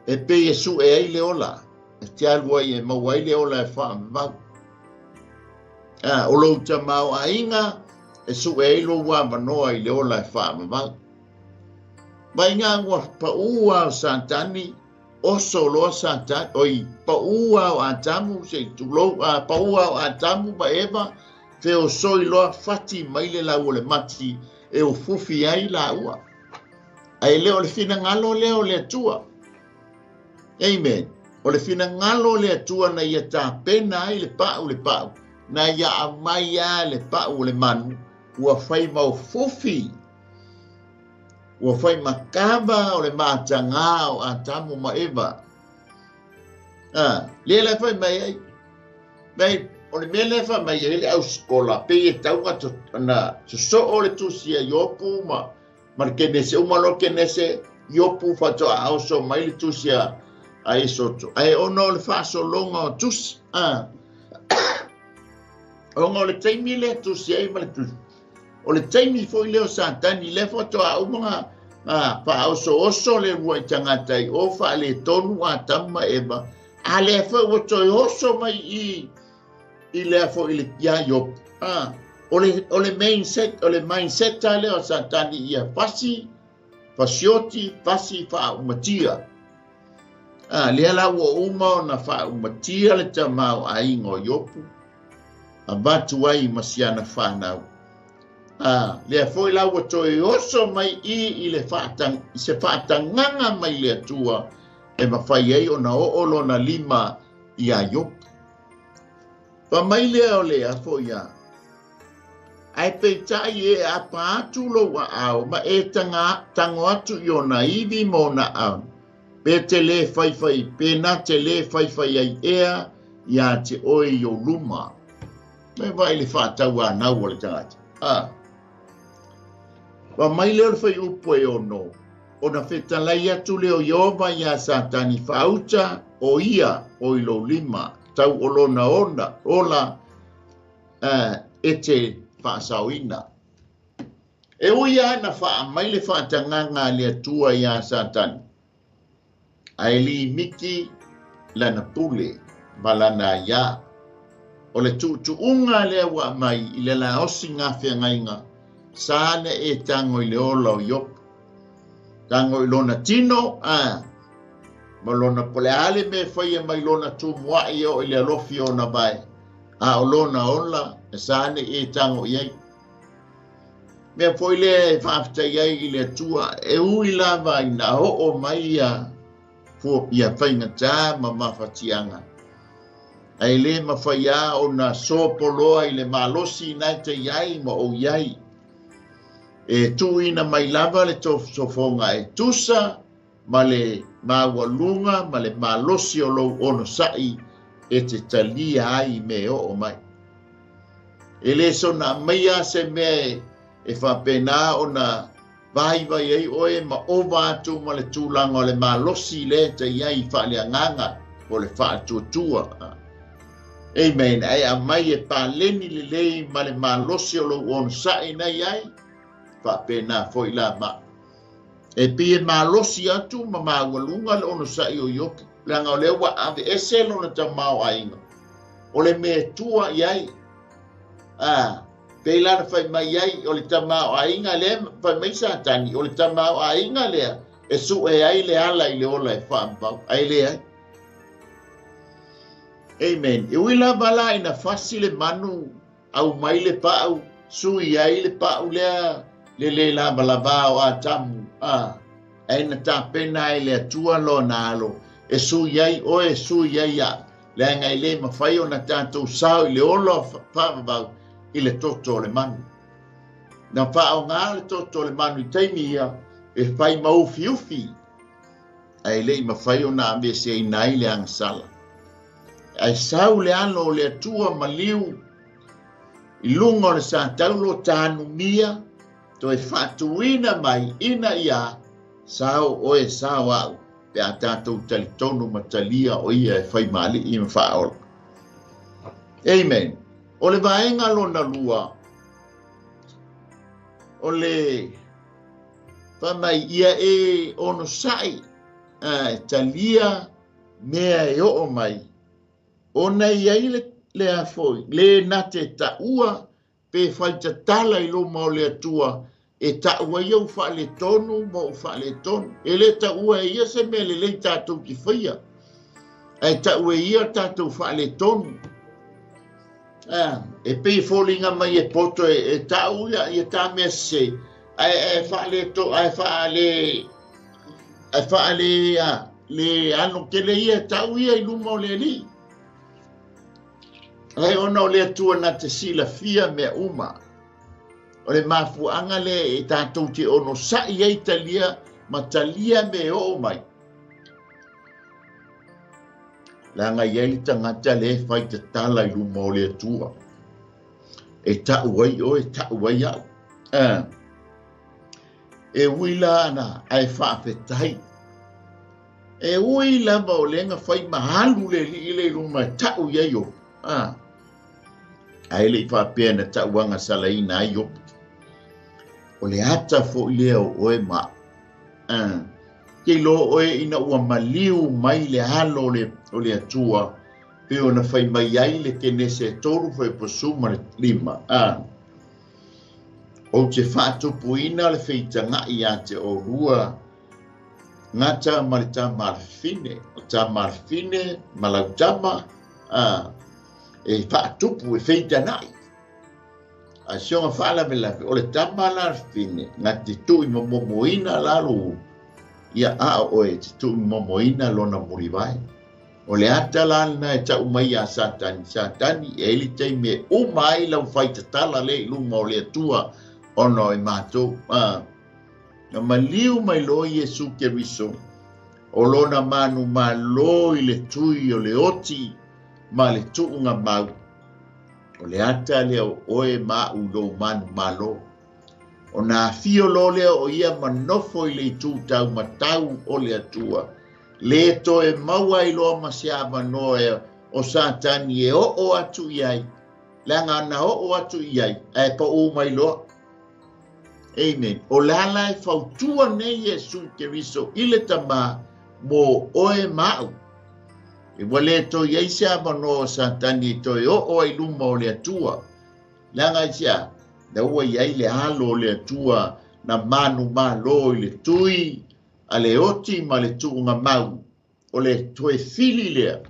e pei e su'e ai le ola e te alu ai e maua ai le ola e faavavau. O lou tamaoaiga e su'e ai lou avanoa i le ola e faavavau. Vaiga ua pa'u a o Satani oso loa Satani oi pa'u a o Atamu se tulou a pa'u a o Atamu ma Eva feosoi loa fati mai le lau o le mati e ufufi ai laua. Ae le o le finagalo lea o le Atua. Amen. O le finagalo o le Atua na ia tapena ai le pa'u le pa'u na ia aumai a le pa'u o le manu ua fai maufufi ua fai makava o le matagā o Atamu ma Eva. Lea la fai mai ai mai o le mea lea fai mai ai le ausikola pei e tauga na sosoo le tusi a Iopu ma le Kenese uma loa Kenese Iopu faatoa oso mai le tusi a Esoto ae ona o le faasologa o tusi ona o le taimi lea tusi ai ma le tusi o le taimi foi lea o Satani lea faatoa uma na faaosooso le lua i tagata i o faaletonu Atamu ma Eva a lea foi ua toe oso mai i lea foi le ia Iopu. O le mindset o le mindset lea o Satani ia fasi fasioti fasi faaumatia. Lea la ua uma ona faaumatia le tamaoaiga o Iopu avatu ai ma siana fanau. Lea foi la ua toe oso mai i le se faatagaga mai le Atua e mafai ai ona oo lona lima ia Iopu. Fa mai lea o le afo ia ae peitai e apa atu lou aao ma e tago atu i ona ivi ma ona ao pe te lē faifai pe na te lē faifai ai ea ia te oe i ou luma. Me vaai le faatauanau o le tagata. Fa mai lea o le faiupu e ono ona fetalai atu lea o Ioba iā Satani faauta o ia o i lou lima tau o lona ona ola e te faasaoina. E ui lava na faamai le faatagaga a le Atua iā Satani ae limiti lana pule ma lana aiā. O le tuutuuga lea ua aumai i le laosi gafeagaiga sa na e tago i le ola o Iopu. Tago i lona tino ma lona po le a le mea e faia mai lona tumua'i e oo i le alofi o ona vae a o lona ola e sa na e tago i ai. Mea foi lea e faafetai ai i le Atua e ui lava ina oo mai ia ia faigatā ma mafatiaga. Ae lē mafai a ona sopoloa i le malosi na e te iai ma ou iai. E tuuina mai lava le tofotofoga e tusa ma le maualuga ma le malosi o lou onosa'i e te talia ai me oo mai. E lē sona aumaia se mea e faapena ona vaivai ai oe ma ova atu ma le tulaga o le malosi lea te iai faaleagaga po le faatuatua. Amen. Ae aumai e paleni lelei ma le malosi o lou onosa'i na iai faapena foi la ma. E pei e malosi atu ma maualuga le onosa'i o Iopu leaga o lea ua aveese lona tamaoaiga o le mea e tua i ai. Pei la na fai mai ai o le tamaoaiga lea fai mai Satani o le tamaoaiga lea e su'e ai le ala i le ola e faavavau ae leai. Amen. E ui lava la ina fasi le manu aumai le pa'u sui ai le pa'u lea le lē lavalavā o Atamu ae na tapena ai le Atua lona alo e sui ai oe e sui ai a'u leaga e lē mafai ona tatou sao i le ola faavavau i le toto o le manu. Na faaogā le toto o le manu i taimi ia e fai maufiufi ae le'i mafai ona aveeseina ai le agasala. Ae sau le alo o le Atua maliu i luga o le sataulo tanumia toe faatuina mai ina ia sao oe sao au pe a tatou talitonu ma talia o ia e faimali'i ma faaola. Amen. O le vaega lona lua o le faamai ia e onosa'i e talia mea e oo mai ona i ai le afoi le na te taua pe faitatala i luma o le Atua e taua ai ou faaletonu ma ou faaletonu. E le taua e ia se mea lelei tatou te faia, ae taua e ia tatou faaletonu. E pei foliga mai e poto e tau ia ta mea sese, ae faaleto ae faale ae faale le ano tele ia tau ia i luma o le Alii. Ae ona o le Atua na te silafia mea uma. O le mafuaaga lea e tatou te onosa'i ai talia ma talia me oo mai. Leaga i ai le tagata le faitatala i luma o le Atua. E tau ai oe, tau ai au. E ui la ana ae faafetai. E ui lava o le fai mahalu le alii le i luma e tau i ai Iopo. Ae le i faapea na tauaga salaina ai Iopo. O le ata fo'i lea o oe ma au. Ke iloa oe ina ua maliu mai le alo o le Atua pe ona fai mai ai le Kenese e 3 fuaiupu 15. Ou te faatupuina le feitaga'i ia te oulua gata ma le tamalafine, o tamalafine ma lau tama e faatupu e feitana'i. Ae sioga faalavelave o le tama la lafine gate tu'i mamomoina la lou ia a o oe te tu'i mamomoina lona mulivae. O le ata la lena e tau mai ia Satani, Satani e ai le taimi e uma ai lau faitatala lea i luma o le Atua ona o i matou. Na maliu mai loa Iesu Keriso o lona manumalo i le tui o le oti ma le tuuga mau. O le ata lea o oe ma au i lou manumalo. Ona afio loa lea o ia ma nofo i le itu taumatau o le Atua. Le toe maua ai loa ma se avanoa o Satani e oo atu i ai. Leaga na oo atu i ai, ae paʻu mai loa. Amen. O le ala e fautua nei Iesu Keriso i le Tamā mo oe ma au. E ua le toe ai se avanoa o Satani e toe oo ai luma o le Atua. Leaga i se a, na ua i ai le alo o le Atua na manumalo i le tui a le oti ma le tuuga mau. O le toe fili lea.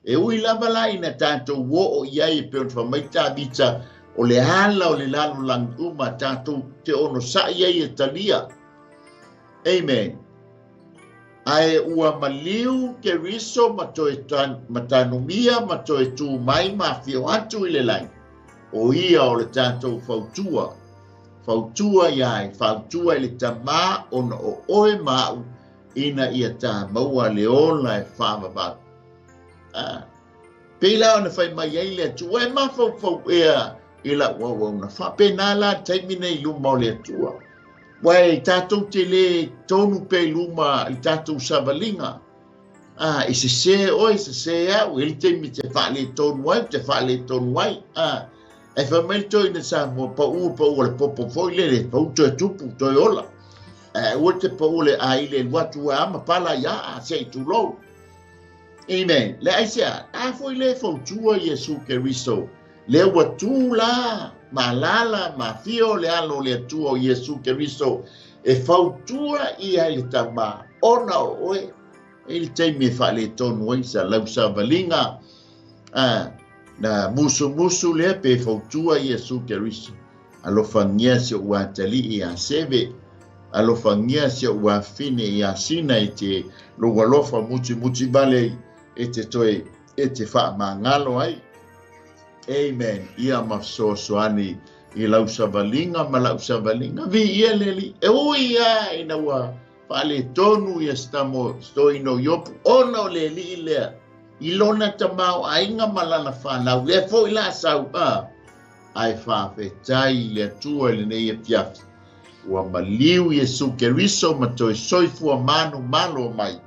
E ui lava la ina tatou oo i ai e pei ona faamai Tavita o le ala o le lalolagi uma tatou te onosa'i ai e talia. Amen. Ae ua maliu Keriso ma toe matanumia ma toe tu mai ma afio atu i le lagi. O ia o le tatou fautua. Fautua ia ai, fautua i le Tamā ona o oe ma au ina ia tā maua le ola e faavavau. Pei la ona fai mai ai le Atua e mafaufau ea i lau auauna. Faapena la le taimi nei i luma o le Atua. Ua e tatou te le tonu pea i luma i tatou savaliga. E sese oe, sese au, e le taimi te faaletonu ai, te faaletonu ai. Ae fai mai le toeaina Samoa, paʻu paʻu o le popo foi lele, pau toe tupu, toe ola. Ae aua te paʻu le aile e alu atu a ma pala ia a se i tulou. Amen. Le ai se a, a foi le fautua Iesu Keriso. Le ua tu la, ma alala, ma afio le alo o le Atua o Iesu Keriso e fautua ia i le Tamā ona o oe. E i le taimi e faaletonu ai sa lau savaliga na musumusu lea pe fautua Iesu Keriso. Alofagia si ou atalii ia Seve, alofagia si ou afine ia Sina e te lou alofa mutimuti vale e te toe e te faamagalo ai. Amen. Ia ma fesoasoani i lau savaliga ma lau savaliga. Viia le Alii. E ui lava ina ua faaletonu ia se toeaina o Iopo ona o le Alii lea. i lona tamaoaiga ma lana fanau, lea foi la sau a ae faafetai i le Atua i lenei afiafi. Ua maliu Iesu Keriso ma toe soifua manumalo mai,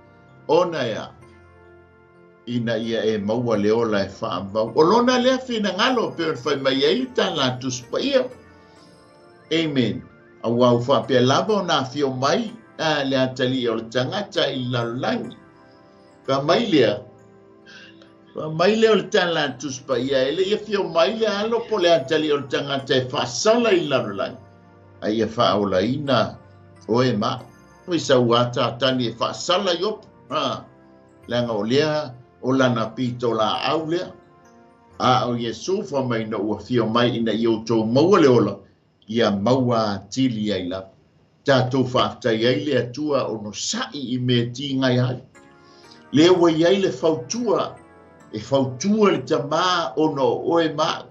ona ea ina ia e maua le ola e faavau. O lona lea finagalo pei ona fai mai ai le tala a Tusi Paia. Amen. Aua ua faapea lava ona afio mai a le atalii o le tagata i le lalolagi. Fai mai lea, fai mai lea o le tala a Tusi Paia, e le i afio mai le alo po le atalii o le tagata e faasala i le lalolagi, a ia faaolaina oe ma au. Oi sau a Satani e faasala Iopo, ha, leaga o lea o lana pitolaau lea. A o Iesu fai mai ina ua afio mai ina ia outou maua le ola, ia maua atili ai lava. Tatou faafetai ai le Atua onosai i mea tigai ai. Lea ua i ai le fautua, e fautua le Tamā ona o oe ma au.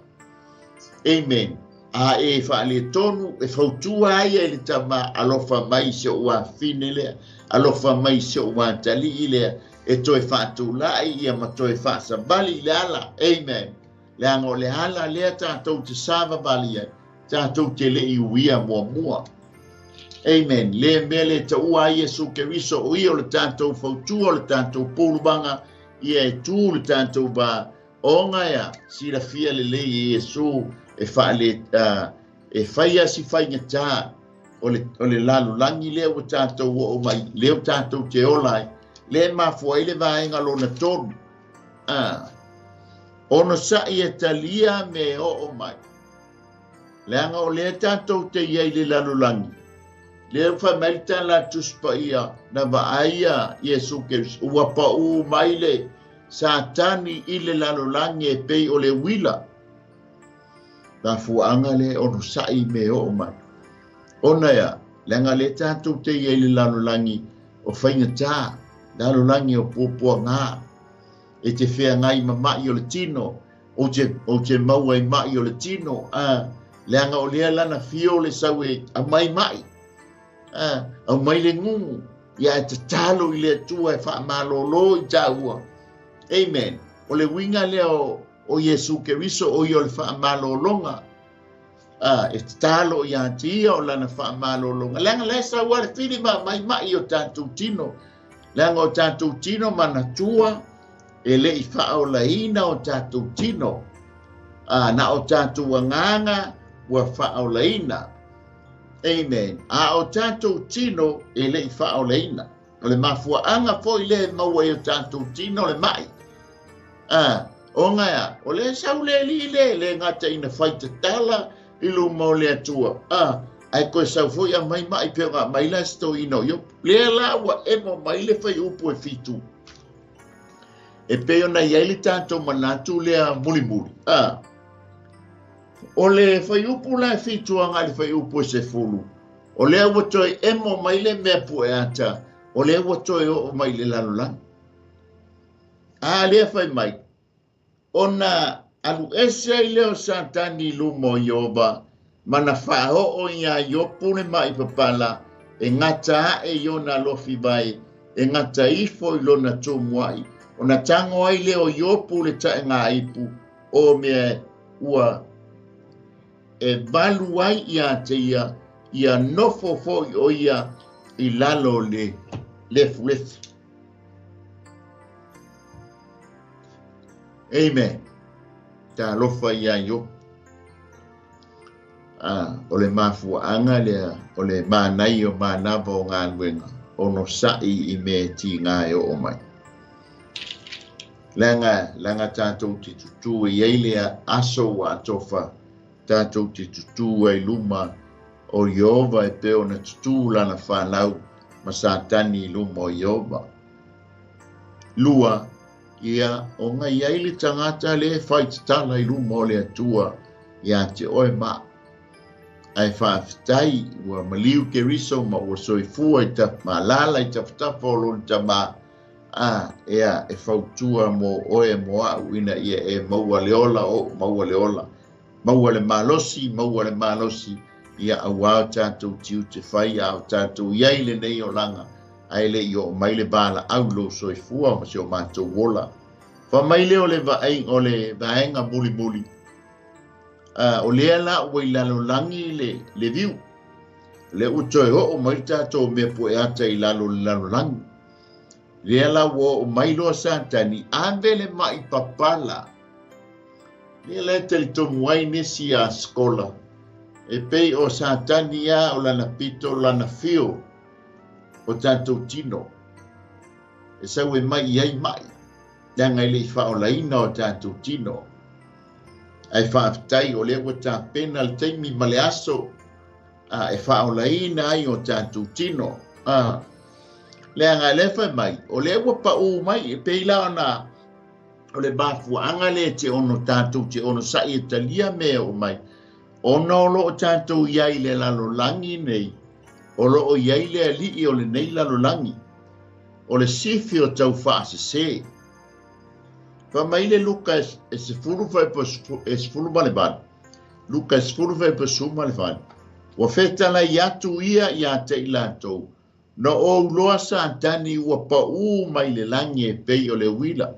Amen. A e faaletonu, e fautua ai e le Tamā, alofa mai si ou afine lea, alofa mai si ou atalii lea, e toe faatulai ia ma toe faasavali i le ala. Amen. Leaga o le ala lea tatou te savavali ai, tatou te le i uia muamua. Amen. Le mea le taua ai Iesu Keriso, o ia o le tatou fautua, o le tatou puluvaga, ia e tu le tatou va, ona ea silafia lelei e Iesu e faale, e faia si faigata o le lalolagi lea ua tatou oo mai, lea ua tatou te ola ai, lea e mafua ai le vaega lona tolu. Onosai e talia me oo mai. Leaga o lea tatou te i ai i le lalolagi, lea ua fai mai le tala a Tusi Paia, na vaaia Iesu Keriso, ua paū mai le Satani i le lalolagi e pei o le uila. Mafuaaga lea e onosai i me oo mai. Ona ea, leaga lea tatou te i ai i le lalolagi o faigata, lalolagi o puapuaga, e te feagai ma mai o le tino, ou te, ou te maua i mai o le tino, a, leaga o lea lana fio le sau e aumai mai, a, aumai le gugu, ia e tatalo i le Atua e faamalōlō i tāua. Amen. O le uiga lea o, o Iesu Keriso, o ia o le faamalōlōga. A, e tatalo iā te ia o lana faamalōlōga. Leaga la e sau a le fili ma aumai mai o tātou tino. Leaga o tātou tino manatua e le i faaolaina o tātou tino. A, na o tātou agaga ua faaolaina. Amen. A o tātou tino e le i faaolaina. O le mafuaaga foi lea e maua i o tātou tino le mai. A, ona ea, o le sau le alii le, le gata ina fai tatala i luma o le Atua. A, ae toe sau foi aumai mai pei ona aumai la se toeaina o Iopo. Lea la ua emo mai le fuaiupu e 7. E pei ona i ai le tatou manatu lea mulimuli. A, o le fuaiupu la e 7 agai i le fuaiupu e 10, o lea ua toe emo mai le mea pueata, o lea ua toe oo mai i le lalolagi. A lea fai mai, ona alu ese ai lea o Satani i luma o Ieova, ma na faaoo iā Iopo le maʻi papala, e gata aʻe i ona alofi vai, e gata ifo i lona tumuaʻi, ona tago ai lea o Iopo le taʻegāipu o mea ua e valu ai iā te ia, ia nofo foi ʻo ia i lalo o le lefulefu. Amen. Talofa iā Iopo. A, o le mafuaaga lea o le manaia o manava o galuega, onosai i mea e tiga e oo mai. Leaga, leaga tatou te tutū e i ai le aso ua atofa, tatou te tutū ai luma o Ieova e pei ona tutū lana fanau ma Satani i luma o Ieova. Lua, ia, ona i ai le tagata lea e fai tatala i luma o le Atua iā te oe ma au. Ae faafetai ua maliu Keriso ma ua soifua i taf, ma alaala i tafatafa o lona Tamā, a, ea, e fautua mo oe mo au ina ia e maua le ola, oʻu maua le ola. Maua le malosi, maua le malosi, ia auā o tatou tiute fai a o tatou i ai i lenei olaga, ae le i oo mai le valaau i lou soifua ma si o matou ola. Fai mai lea o le vaaiga o le vaega mulimuli, o lea la ua i lalolagi le viu. Lea ua toe oo mai le tatou mea pueata i lalo o le lalolagi. Lea la ua oo mai loa Satani, ave le mai papala. Lea la e talitonu ai nisi a skola, e pei o Satani ia o lana pito, o lana fio o tatou tino. E sau e mai i ai mai, leaga e le i faaolaina o tatou tino. Ae faafetai o lea ua tapena le taimi ma le aso e faaolaina ai o tatou tino. Leaga lea fai mai, o lea ua pau mai, e pei la ona o le mafuaaga lea te ono tatou te ono sa'i e talia mea o mai. Ona o loo tatou iai le lalolagi nei, o loo iai le alii o lenei lalolagi, o le sifi o tau faasese. Fai mai le Luka e 18. Luka 18:18. Ua fetalai atu ia ia te i latou, na ou loa Satani ua pau mai le lagi e pei o le uila.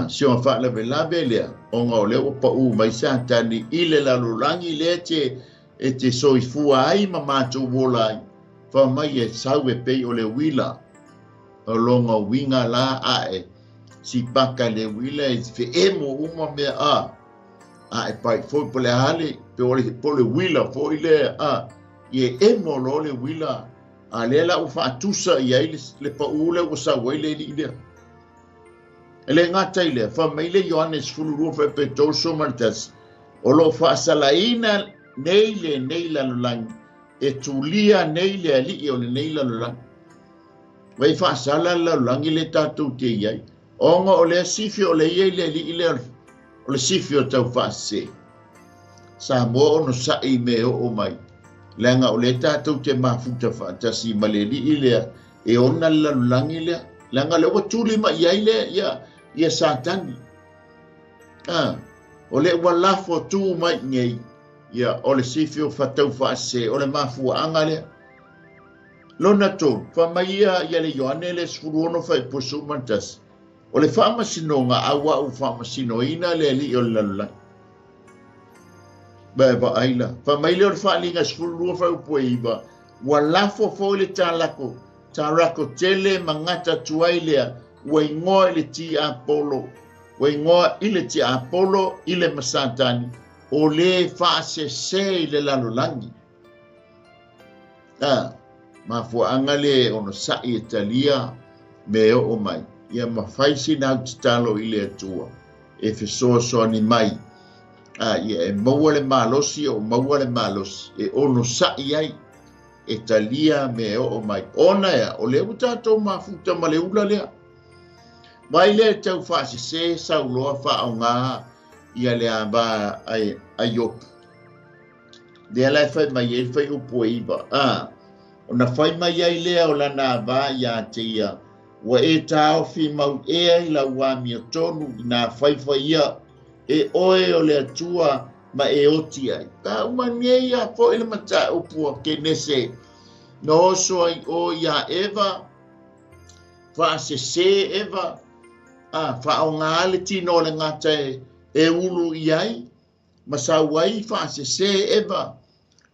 Si o faalavelave lea, ona o lea ua pau mai Satani i le lalolagi lea e te soifua ai ma matou ola ai. Fai mai e sau e pei o le uila. O longa uiga la ae si paka le uila e feemo uma mea a. A e pai foi po le hale, pe o le po le uila foi le a. I e emo lo le uila. A lea la ua faatusa i ai le pau lea ua sau ai le alii lea. E le gata i lea, fai mai le Ioane 12:31, o loo faasalaina nei lenei lalolagi, e tulia nei le alii o lenei lalolagi. Vai faasala le lalolagi le tatou te i ai. Ona o lea sifi o le ia i le alii lea o le sifi o tau faasese. Samoa ono sa'i me oo mai. Leaga o le tatou te mafuta faatasi ma le alii lea e ona le lalolagi lea. Leaga lea ua tuli mai ai lea ia Satani. O le ua lafo tu mai nei ia o le sifi o fatau faasese o le mafuaaga lea. Lona tolu, fai mai ia le Ioane le 16:11. O le faamasinoga a ua u faamasinoina le alii o le lalolagi. Vai vaai la. Fai mai lea o le faaliga 12:9, ua lafo foi le talako, tarako tele ma gata atu ai lea, ua igoa i le tiapolo, ua igoa i le tiapolo i le Masatani, o le faasese i le lalolagi. Mafuaaga le ono sa'i e talia me oo mai. Ia mafai sina au tatalo i le Atua e fesoasoani mai. Ia e maua le malosi o maua le malosi e ono sa'i ai e talia me oo mai. Ona ea, o lea ua tatou mafuta ma le ula lea. Mai lea tau faasese sauloa faaoga ia le ava a Iopu. Lea la e fai mai ai fai upu e 9. Ona fai mai ai lea o lana ava ia te ia, ua e taofi mau ea i lau amio tonu i nā faifai ia, e oe o le Atua ma e oti ai. Ka uma nei a foi le mataupu a Kenese, na oso ai o ia Eva, faasese Eva, faaoga le tino o le gata e ulu i ai, ma sau ai faasese Eva.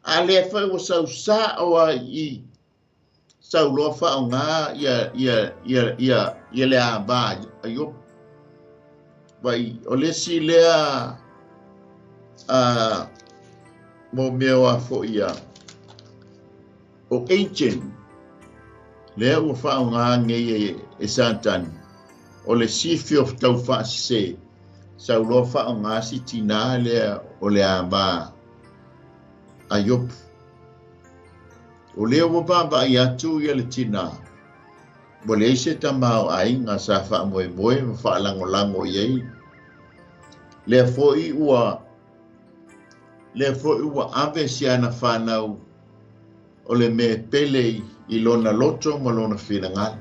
A lea foi ua sausā o ai i sauloa faaoga ia le ava a Iopu. Vai, o le isi lea mo mea o a foi ia o ancient lea ua faaoga nei e Satani, o le sifi o tau faasese, sauloa faaoga si tinā lea o le ava a Iopu. O lea ua vaavaai atu ia le tinā, ua leai se tamaoaiga sa faamoemoe ma faalagolago i ai. Lea foi ua ave si ana whanau o le mea pele i lona loto ma lona finagalo.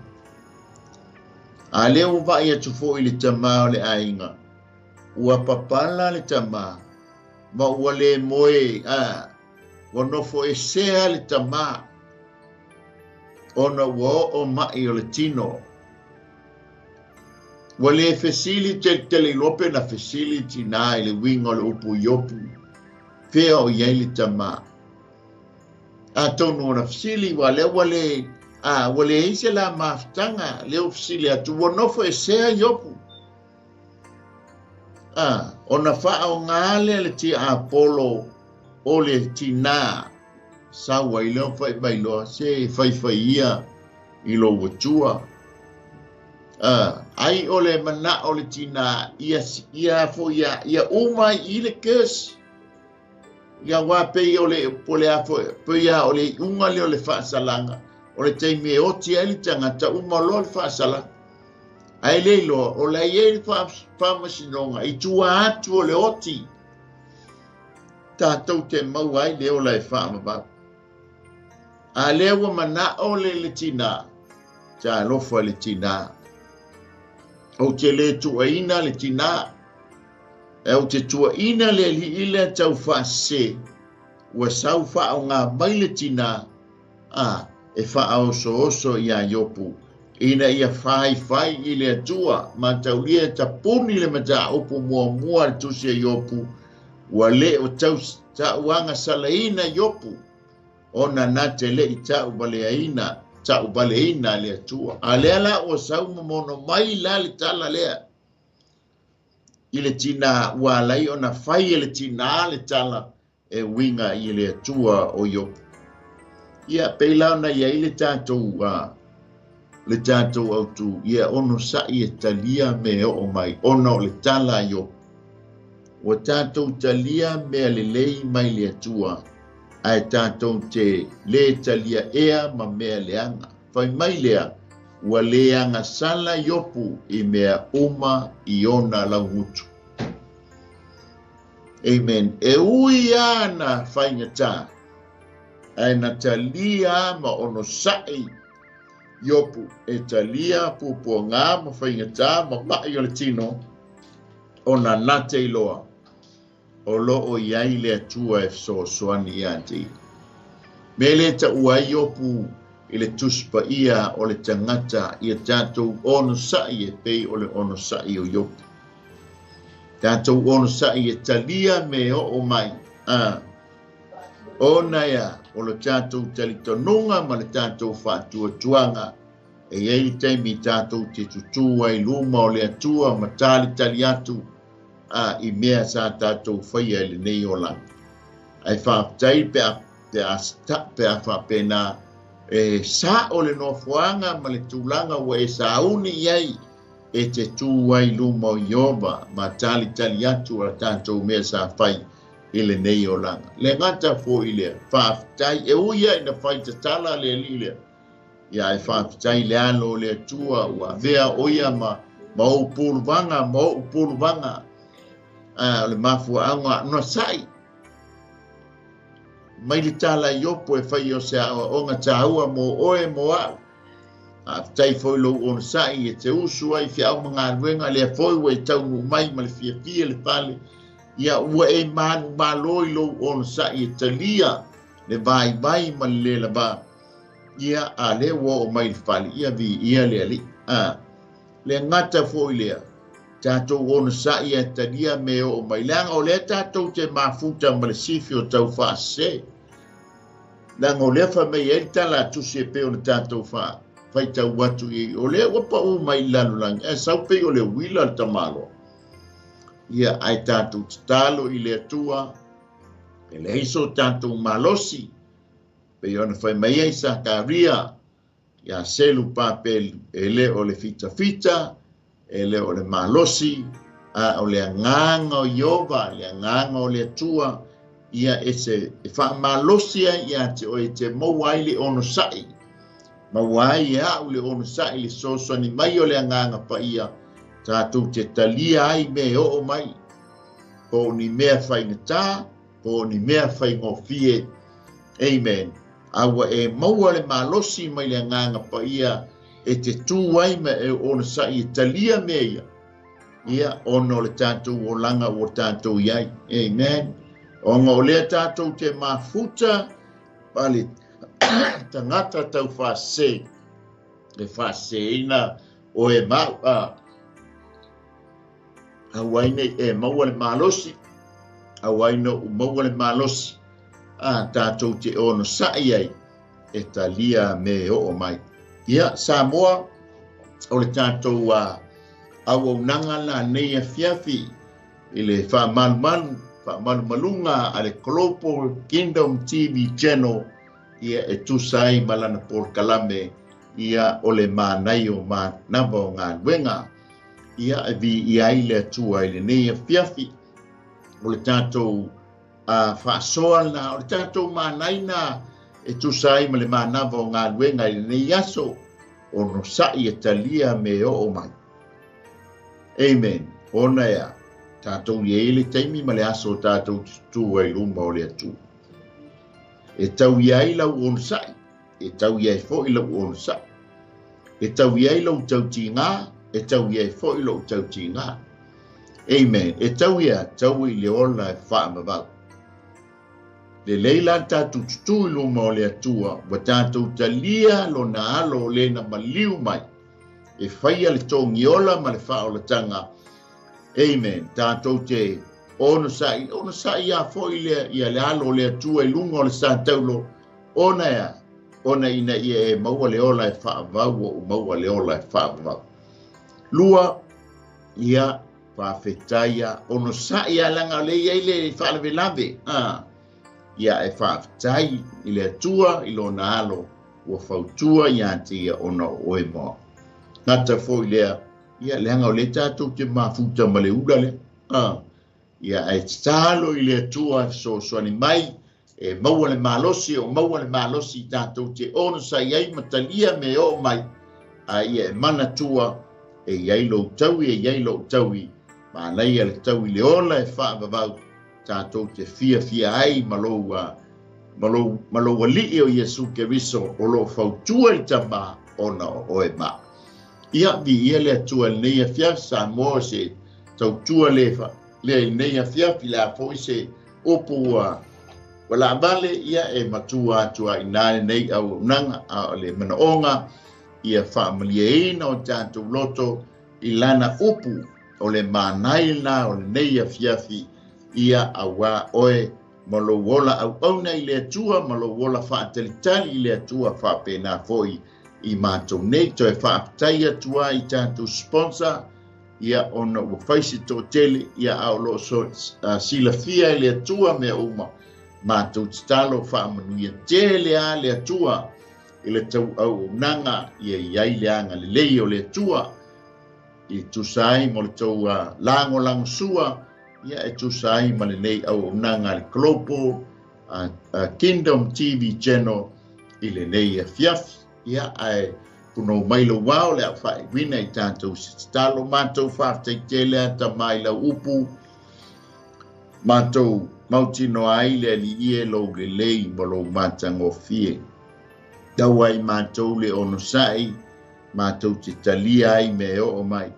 A lea ua vaai atu foi le tamā o le aiga, ua papala le tamā, ma ua le moe, ua nofo e sea le tamā, ona ua oo mai o le tino. Ua le fesili teletele iloa pe na fesili tinā i le uiga o le upu Iopu, fea o i ai le tamā. Atonu o na fesili, ua lea ua le, a, ua leai se la mafutaga, lea ua fesili atu, ua nofo e sea Iopu. A, ona faaoga lea le tiapolo o le tinā, sau ai lea fai mai loa, se faifai ia i lou atua. Ai o le manao le tinā, ia, ia fo ia, ia uma i le kesi. Ia wā pei o le, po le afo, pe ia o le unga le o le faasalaga, o le taimi e oti ai le tagata uma loa le faasalaga. Ae le iloa, o la e i ai le faamasinoga i tua atu o le oti, tatou te maua ai le ola e faavavau. A lea ua manao le le tinā, talofa le tinā. Ou te le tuuaina le tinā, e ou te tuuaina le alii lea tau faasese, ua sau faaoga mai le tinā, a e faaosooso iā Iopu, ina ia faifai i le Atua, mataulia e tapuni le mataupu muamua a le tusi a Iopu, ua le o tau tauagasalaina Iopu, ona na te le'i tauvaleaina, tauvaleina le Atua. A lea la ua sau momono mai la le tala lea i le tinā, ua ala ai ona fai e le tinā le tala e uiga i le Atua o Iopu. Ia, pei la ona i ai le tatou, le tatou autū, ia onosa'i e talia mea e oo mai, ona o le tala a Iopu. Ua tatou talia mea lelei mai le Atua, ae tatou te lē talia ea ma mea leaga. Fai mai lea, ua le agasala Iopu i mea uma i ona laugutu. Amen. E ui ana faigata, ae na talia ma onosa'i Iopu e talia puapuagā ma faigata ma ma'i o le tino, ona na te iloa, o loo i ai le Atua e fesoasoani iā te ia. Me le taua ai Iopu i le Tusi Paia o le tagata ia tatou onosa'i e pei o le onosa'i o Iopu. Tatou onosa'i e talia me oo mai, a, ona ea o le tatou talitonuga ma le tatou faatuatuaga, e i ai le taimi tatou te tutū ai luma o le Atua ma talitali atu a i mea sa tatou faia i lenei olaga. Ae faafetai pe a pe a pe a faapena e sa'o le nofoaga ma le tulaga ua e sauni i ai e te tū ai luma o Ieova ma talitali atu a tatou mea sa fai i lenei olaga. Le gata fo'i lea, faafetai, e ui ai na fai tatala le alii lea, ia e faafetai le alo o le Atua ua avea o ia ma ma ou puluvaga ma o'u puluvaga, a o le mafuaaga na sa'i mai le tala i Iopu e fai o se aoaoga tāua mo oe mo a'u. Faafetai foi lou onosa'i e te usu ai feau ma galuega lea foi ua e taunuu mai ma le fiafia le fale, ia ua e manumalo i lou onosa'i e talia le vaivai ma le lē lavā, ia a lea ua oo mai le fale, ia viia le Alii. A le gata foi lea, tatou onosa'i e talia me oo mai, leaga o lea tatou te mafuta ma le sifi o taufaasese, leaga o lea fai mai ai le tala a tusi e pei ona tatou faitau atu i o lea ua paū mai i le lalolagi, ae sau pei o le uila le tamaloa. Ia ae tatou tatalo i le Atua, e leai so tatou malosi, pei ona fai mai ai Sakaria, ia selu papelu, e le o le fitafita, e le o le malosi, a o le agaga o Ieova, le agaga o le Atua, ia e se e faamalosi ai iā te oe e te maua ai le onosa'i, maua ai e a'u le onosa'i le fesoasoani mai o le Agaga Paia, tatou te talia ai mea e oo mai, po o ni mea faigata, po o ni mea faigofie. Amen. A ua e maua le malosi mai le Agaga Paia e te tū ai ma e onosa'i e talia mea ia, ia ona o le tatou olaga ua tatou i ai. Amen. Ona o lea tatou te mafuta ma le tagata taufaasese e faaseseina oe ma a'u, a Aua ai nei e maua le malosi, aua ai noʻu maua le malosi, a tatou te onosaʻi ai e talia me oo mai. Ia, Samoa, o le tatou auaunaga lenei afiafi i le faamalumalu, faamalumaluga a le Global Kingdom TV Channel, ia e tusa ai ma lana polokalame, ia o le manaia o manava o galuega. Ia e viia ai le Atua i lenei afiafi, o le tatou faasoa lena, o le tatou manaina e tusa ai ma le manava o galuega i lenei aso, onosaʻi e talia me oo mai. Amen. Ona ea, tatou i ai le taimi ma le aso o tatou tutū ai luma o le Atua. E tau i ai lau onosaʻi, e tau i ai foi lau onosaʻi. E tau i ai lou tautigā, e tau i ai foi lou tautigā. Amen. E tau ia, tau i le ola e faavavau. Lelei la tatou tutū i luma o le Atua, ua tatou talia lona alo o lena maliu mai. E faia le togiola ma le faaolataga. Amen. Tatou te onosaʻi, onosaʻi ia foi lea ia le alo o le Atua i luga o le sa taulo, ona ea, ona ina ia e maua le ola e faavavau o u maua le ola e faavavau. Lua, ia faafetai ia, onosaʻi ia leaga o le i ai le faalavelave. Ia e faafetai i le Atua i lona alo ua fautua ia te ia ona o oe ma au. Gata foi lea, ia leaga o le tatou te mafuta ma le ula lea. Ia e tatalo i le Atua e fesoasoani mai, e maua le malosi, o maua le malosi tatou te onosaʻi ai ma talia me oo mai, a ia e manatua e i ai lou taui, e i ai lou taui, manaia le taui le ola e faavavau, tatou te fiafia ai ma lou ma lou alii o Iesu Keriso o loo fautua i Tamā ona o oe ma. Ia, viia le Atua i lenei afiafi, Samoa o se tautua le lea i lenei afiafi, le a foi se upu ua laavale, ia e matua atu ai inā lenei auaunaga, a o le manaoga, ia faamalieina o tatou loto i lana upu o le manaia lena o lenei afiafi, ia auā oe ma lou ola auauna i le Atua, ma lou ola faatalitali i le Atua, faapena foi i matou nei. Toe faafetai atu ai i tatou sponsor, ia ona ua fai se toatele, ia a o loo silafia e le Atua mea uma, matou tatalo faamanuia tele a le Atua i le tau auaunaga, ia i ai le agalelei o le Atua i tusa ai mo le tou lagolagosua, ia e tusa ai ma lenei auaunaga a le Global Kingdom TV Channel i lenei afiafi. Ia ae punou mai lou ao le au faaiuina i tatou se tatalo, matou faafetai tele a Tamā i lau upu, matou mautinoa ai le Alii e lou lelei ma lou matagofie. Tau ai matou le onosaʻi, matou te talia ai mea e oo mai,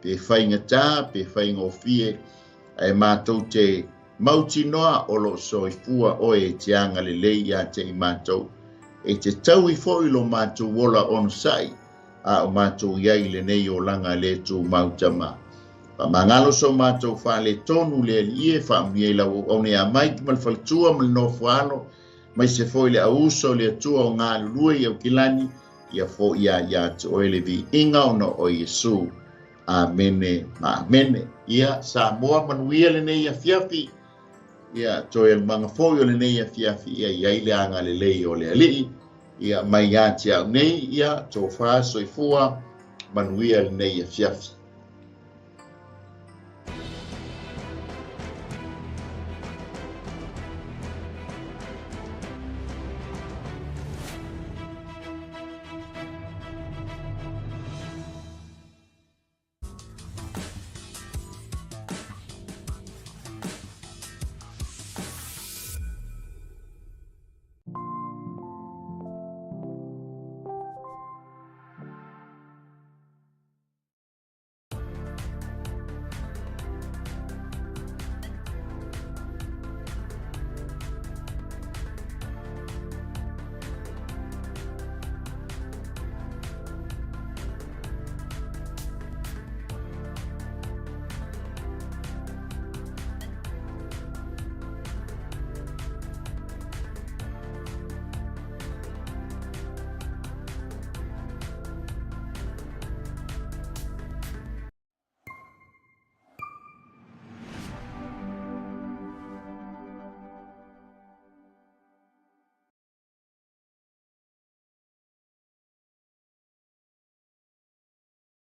pe faigata, pe faigofie, ae matou te mautinoa o loo soifua oe e te agalelei ia te i matou. E te taui foi lo matou ola onosaʻi, a o matou i ai i lenei olaga le tumau Tamā. Faamagalo so matou faaletonu le Alii e faamanuia i lau auauna ia Mike ma le faletua ma le nofoalo, mai se foi le auuso o le Atua o galulue i Aukilani, ia foia ia te oe le viiga ona o Iesu. Amene ma amene. Ia Samoa manuia lenei afiafi, ia toe alumaga foi o lenei afiafi, ia i ai le agalelei o le Alii, ia mai ia te au nei, ia tofa soifua manuia lenei afiafi.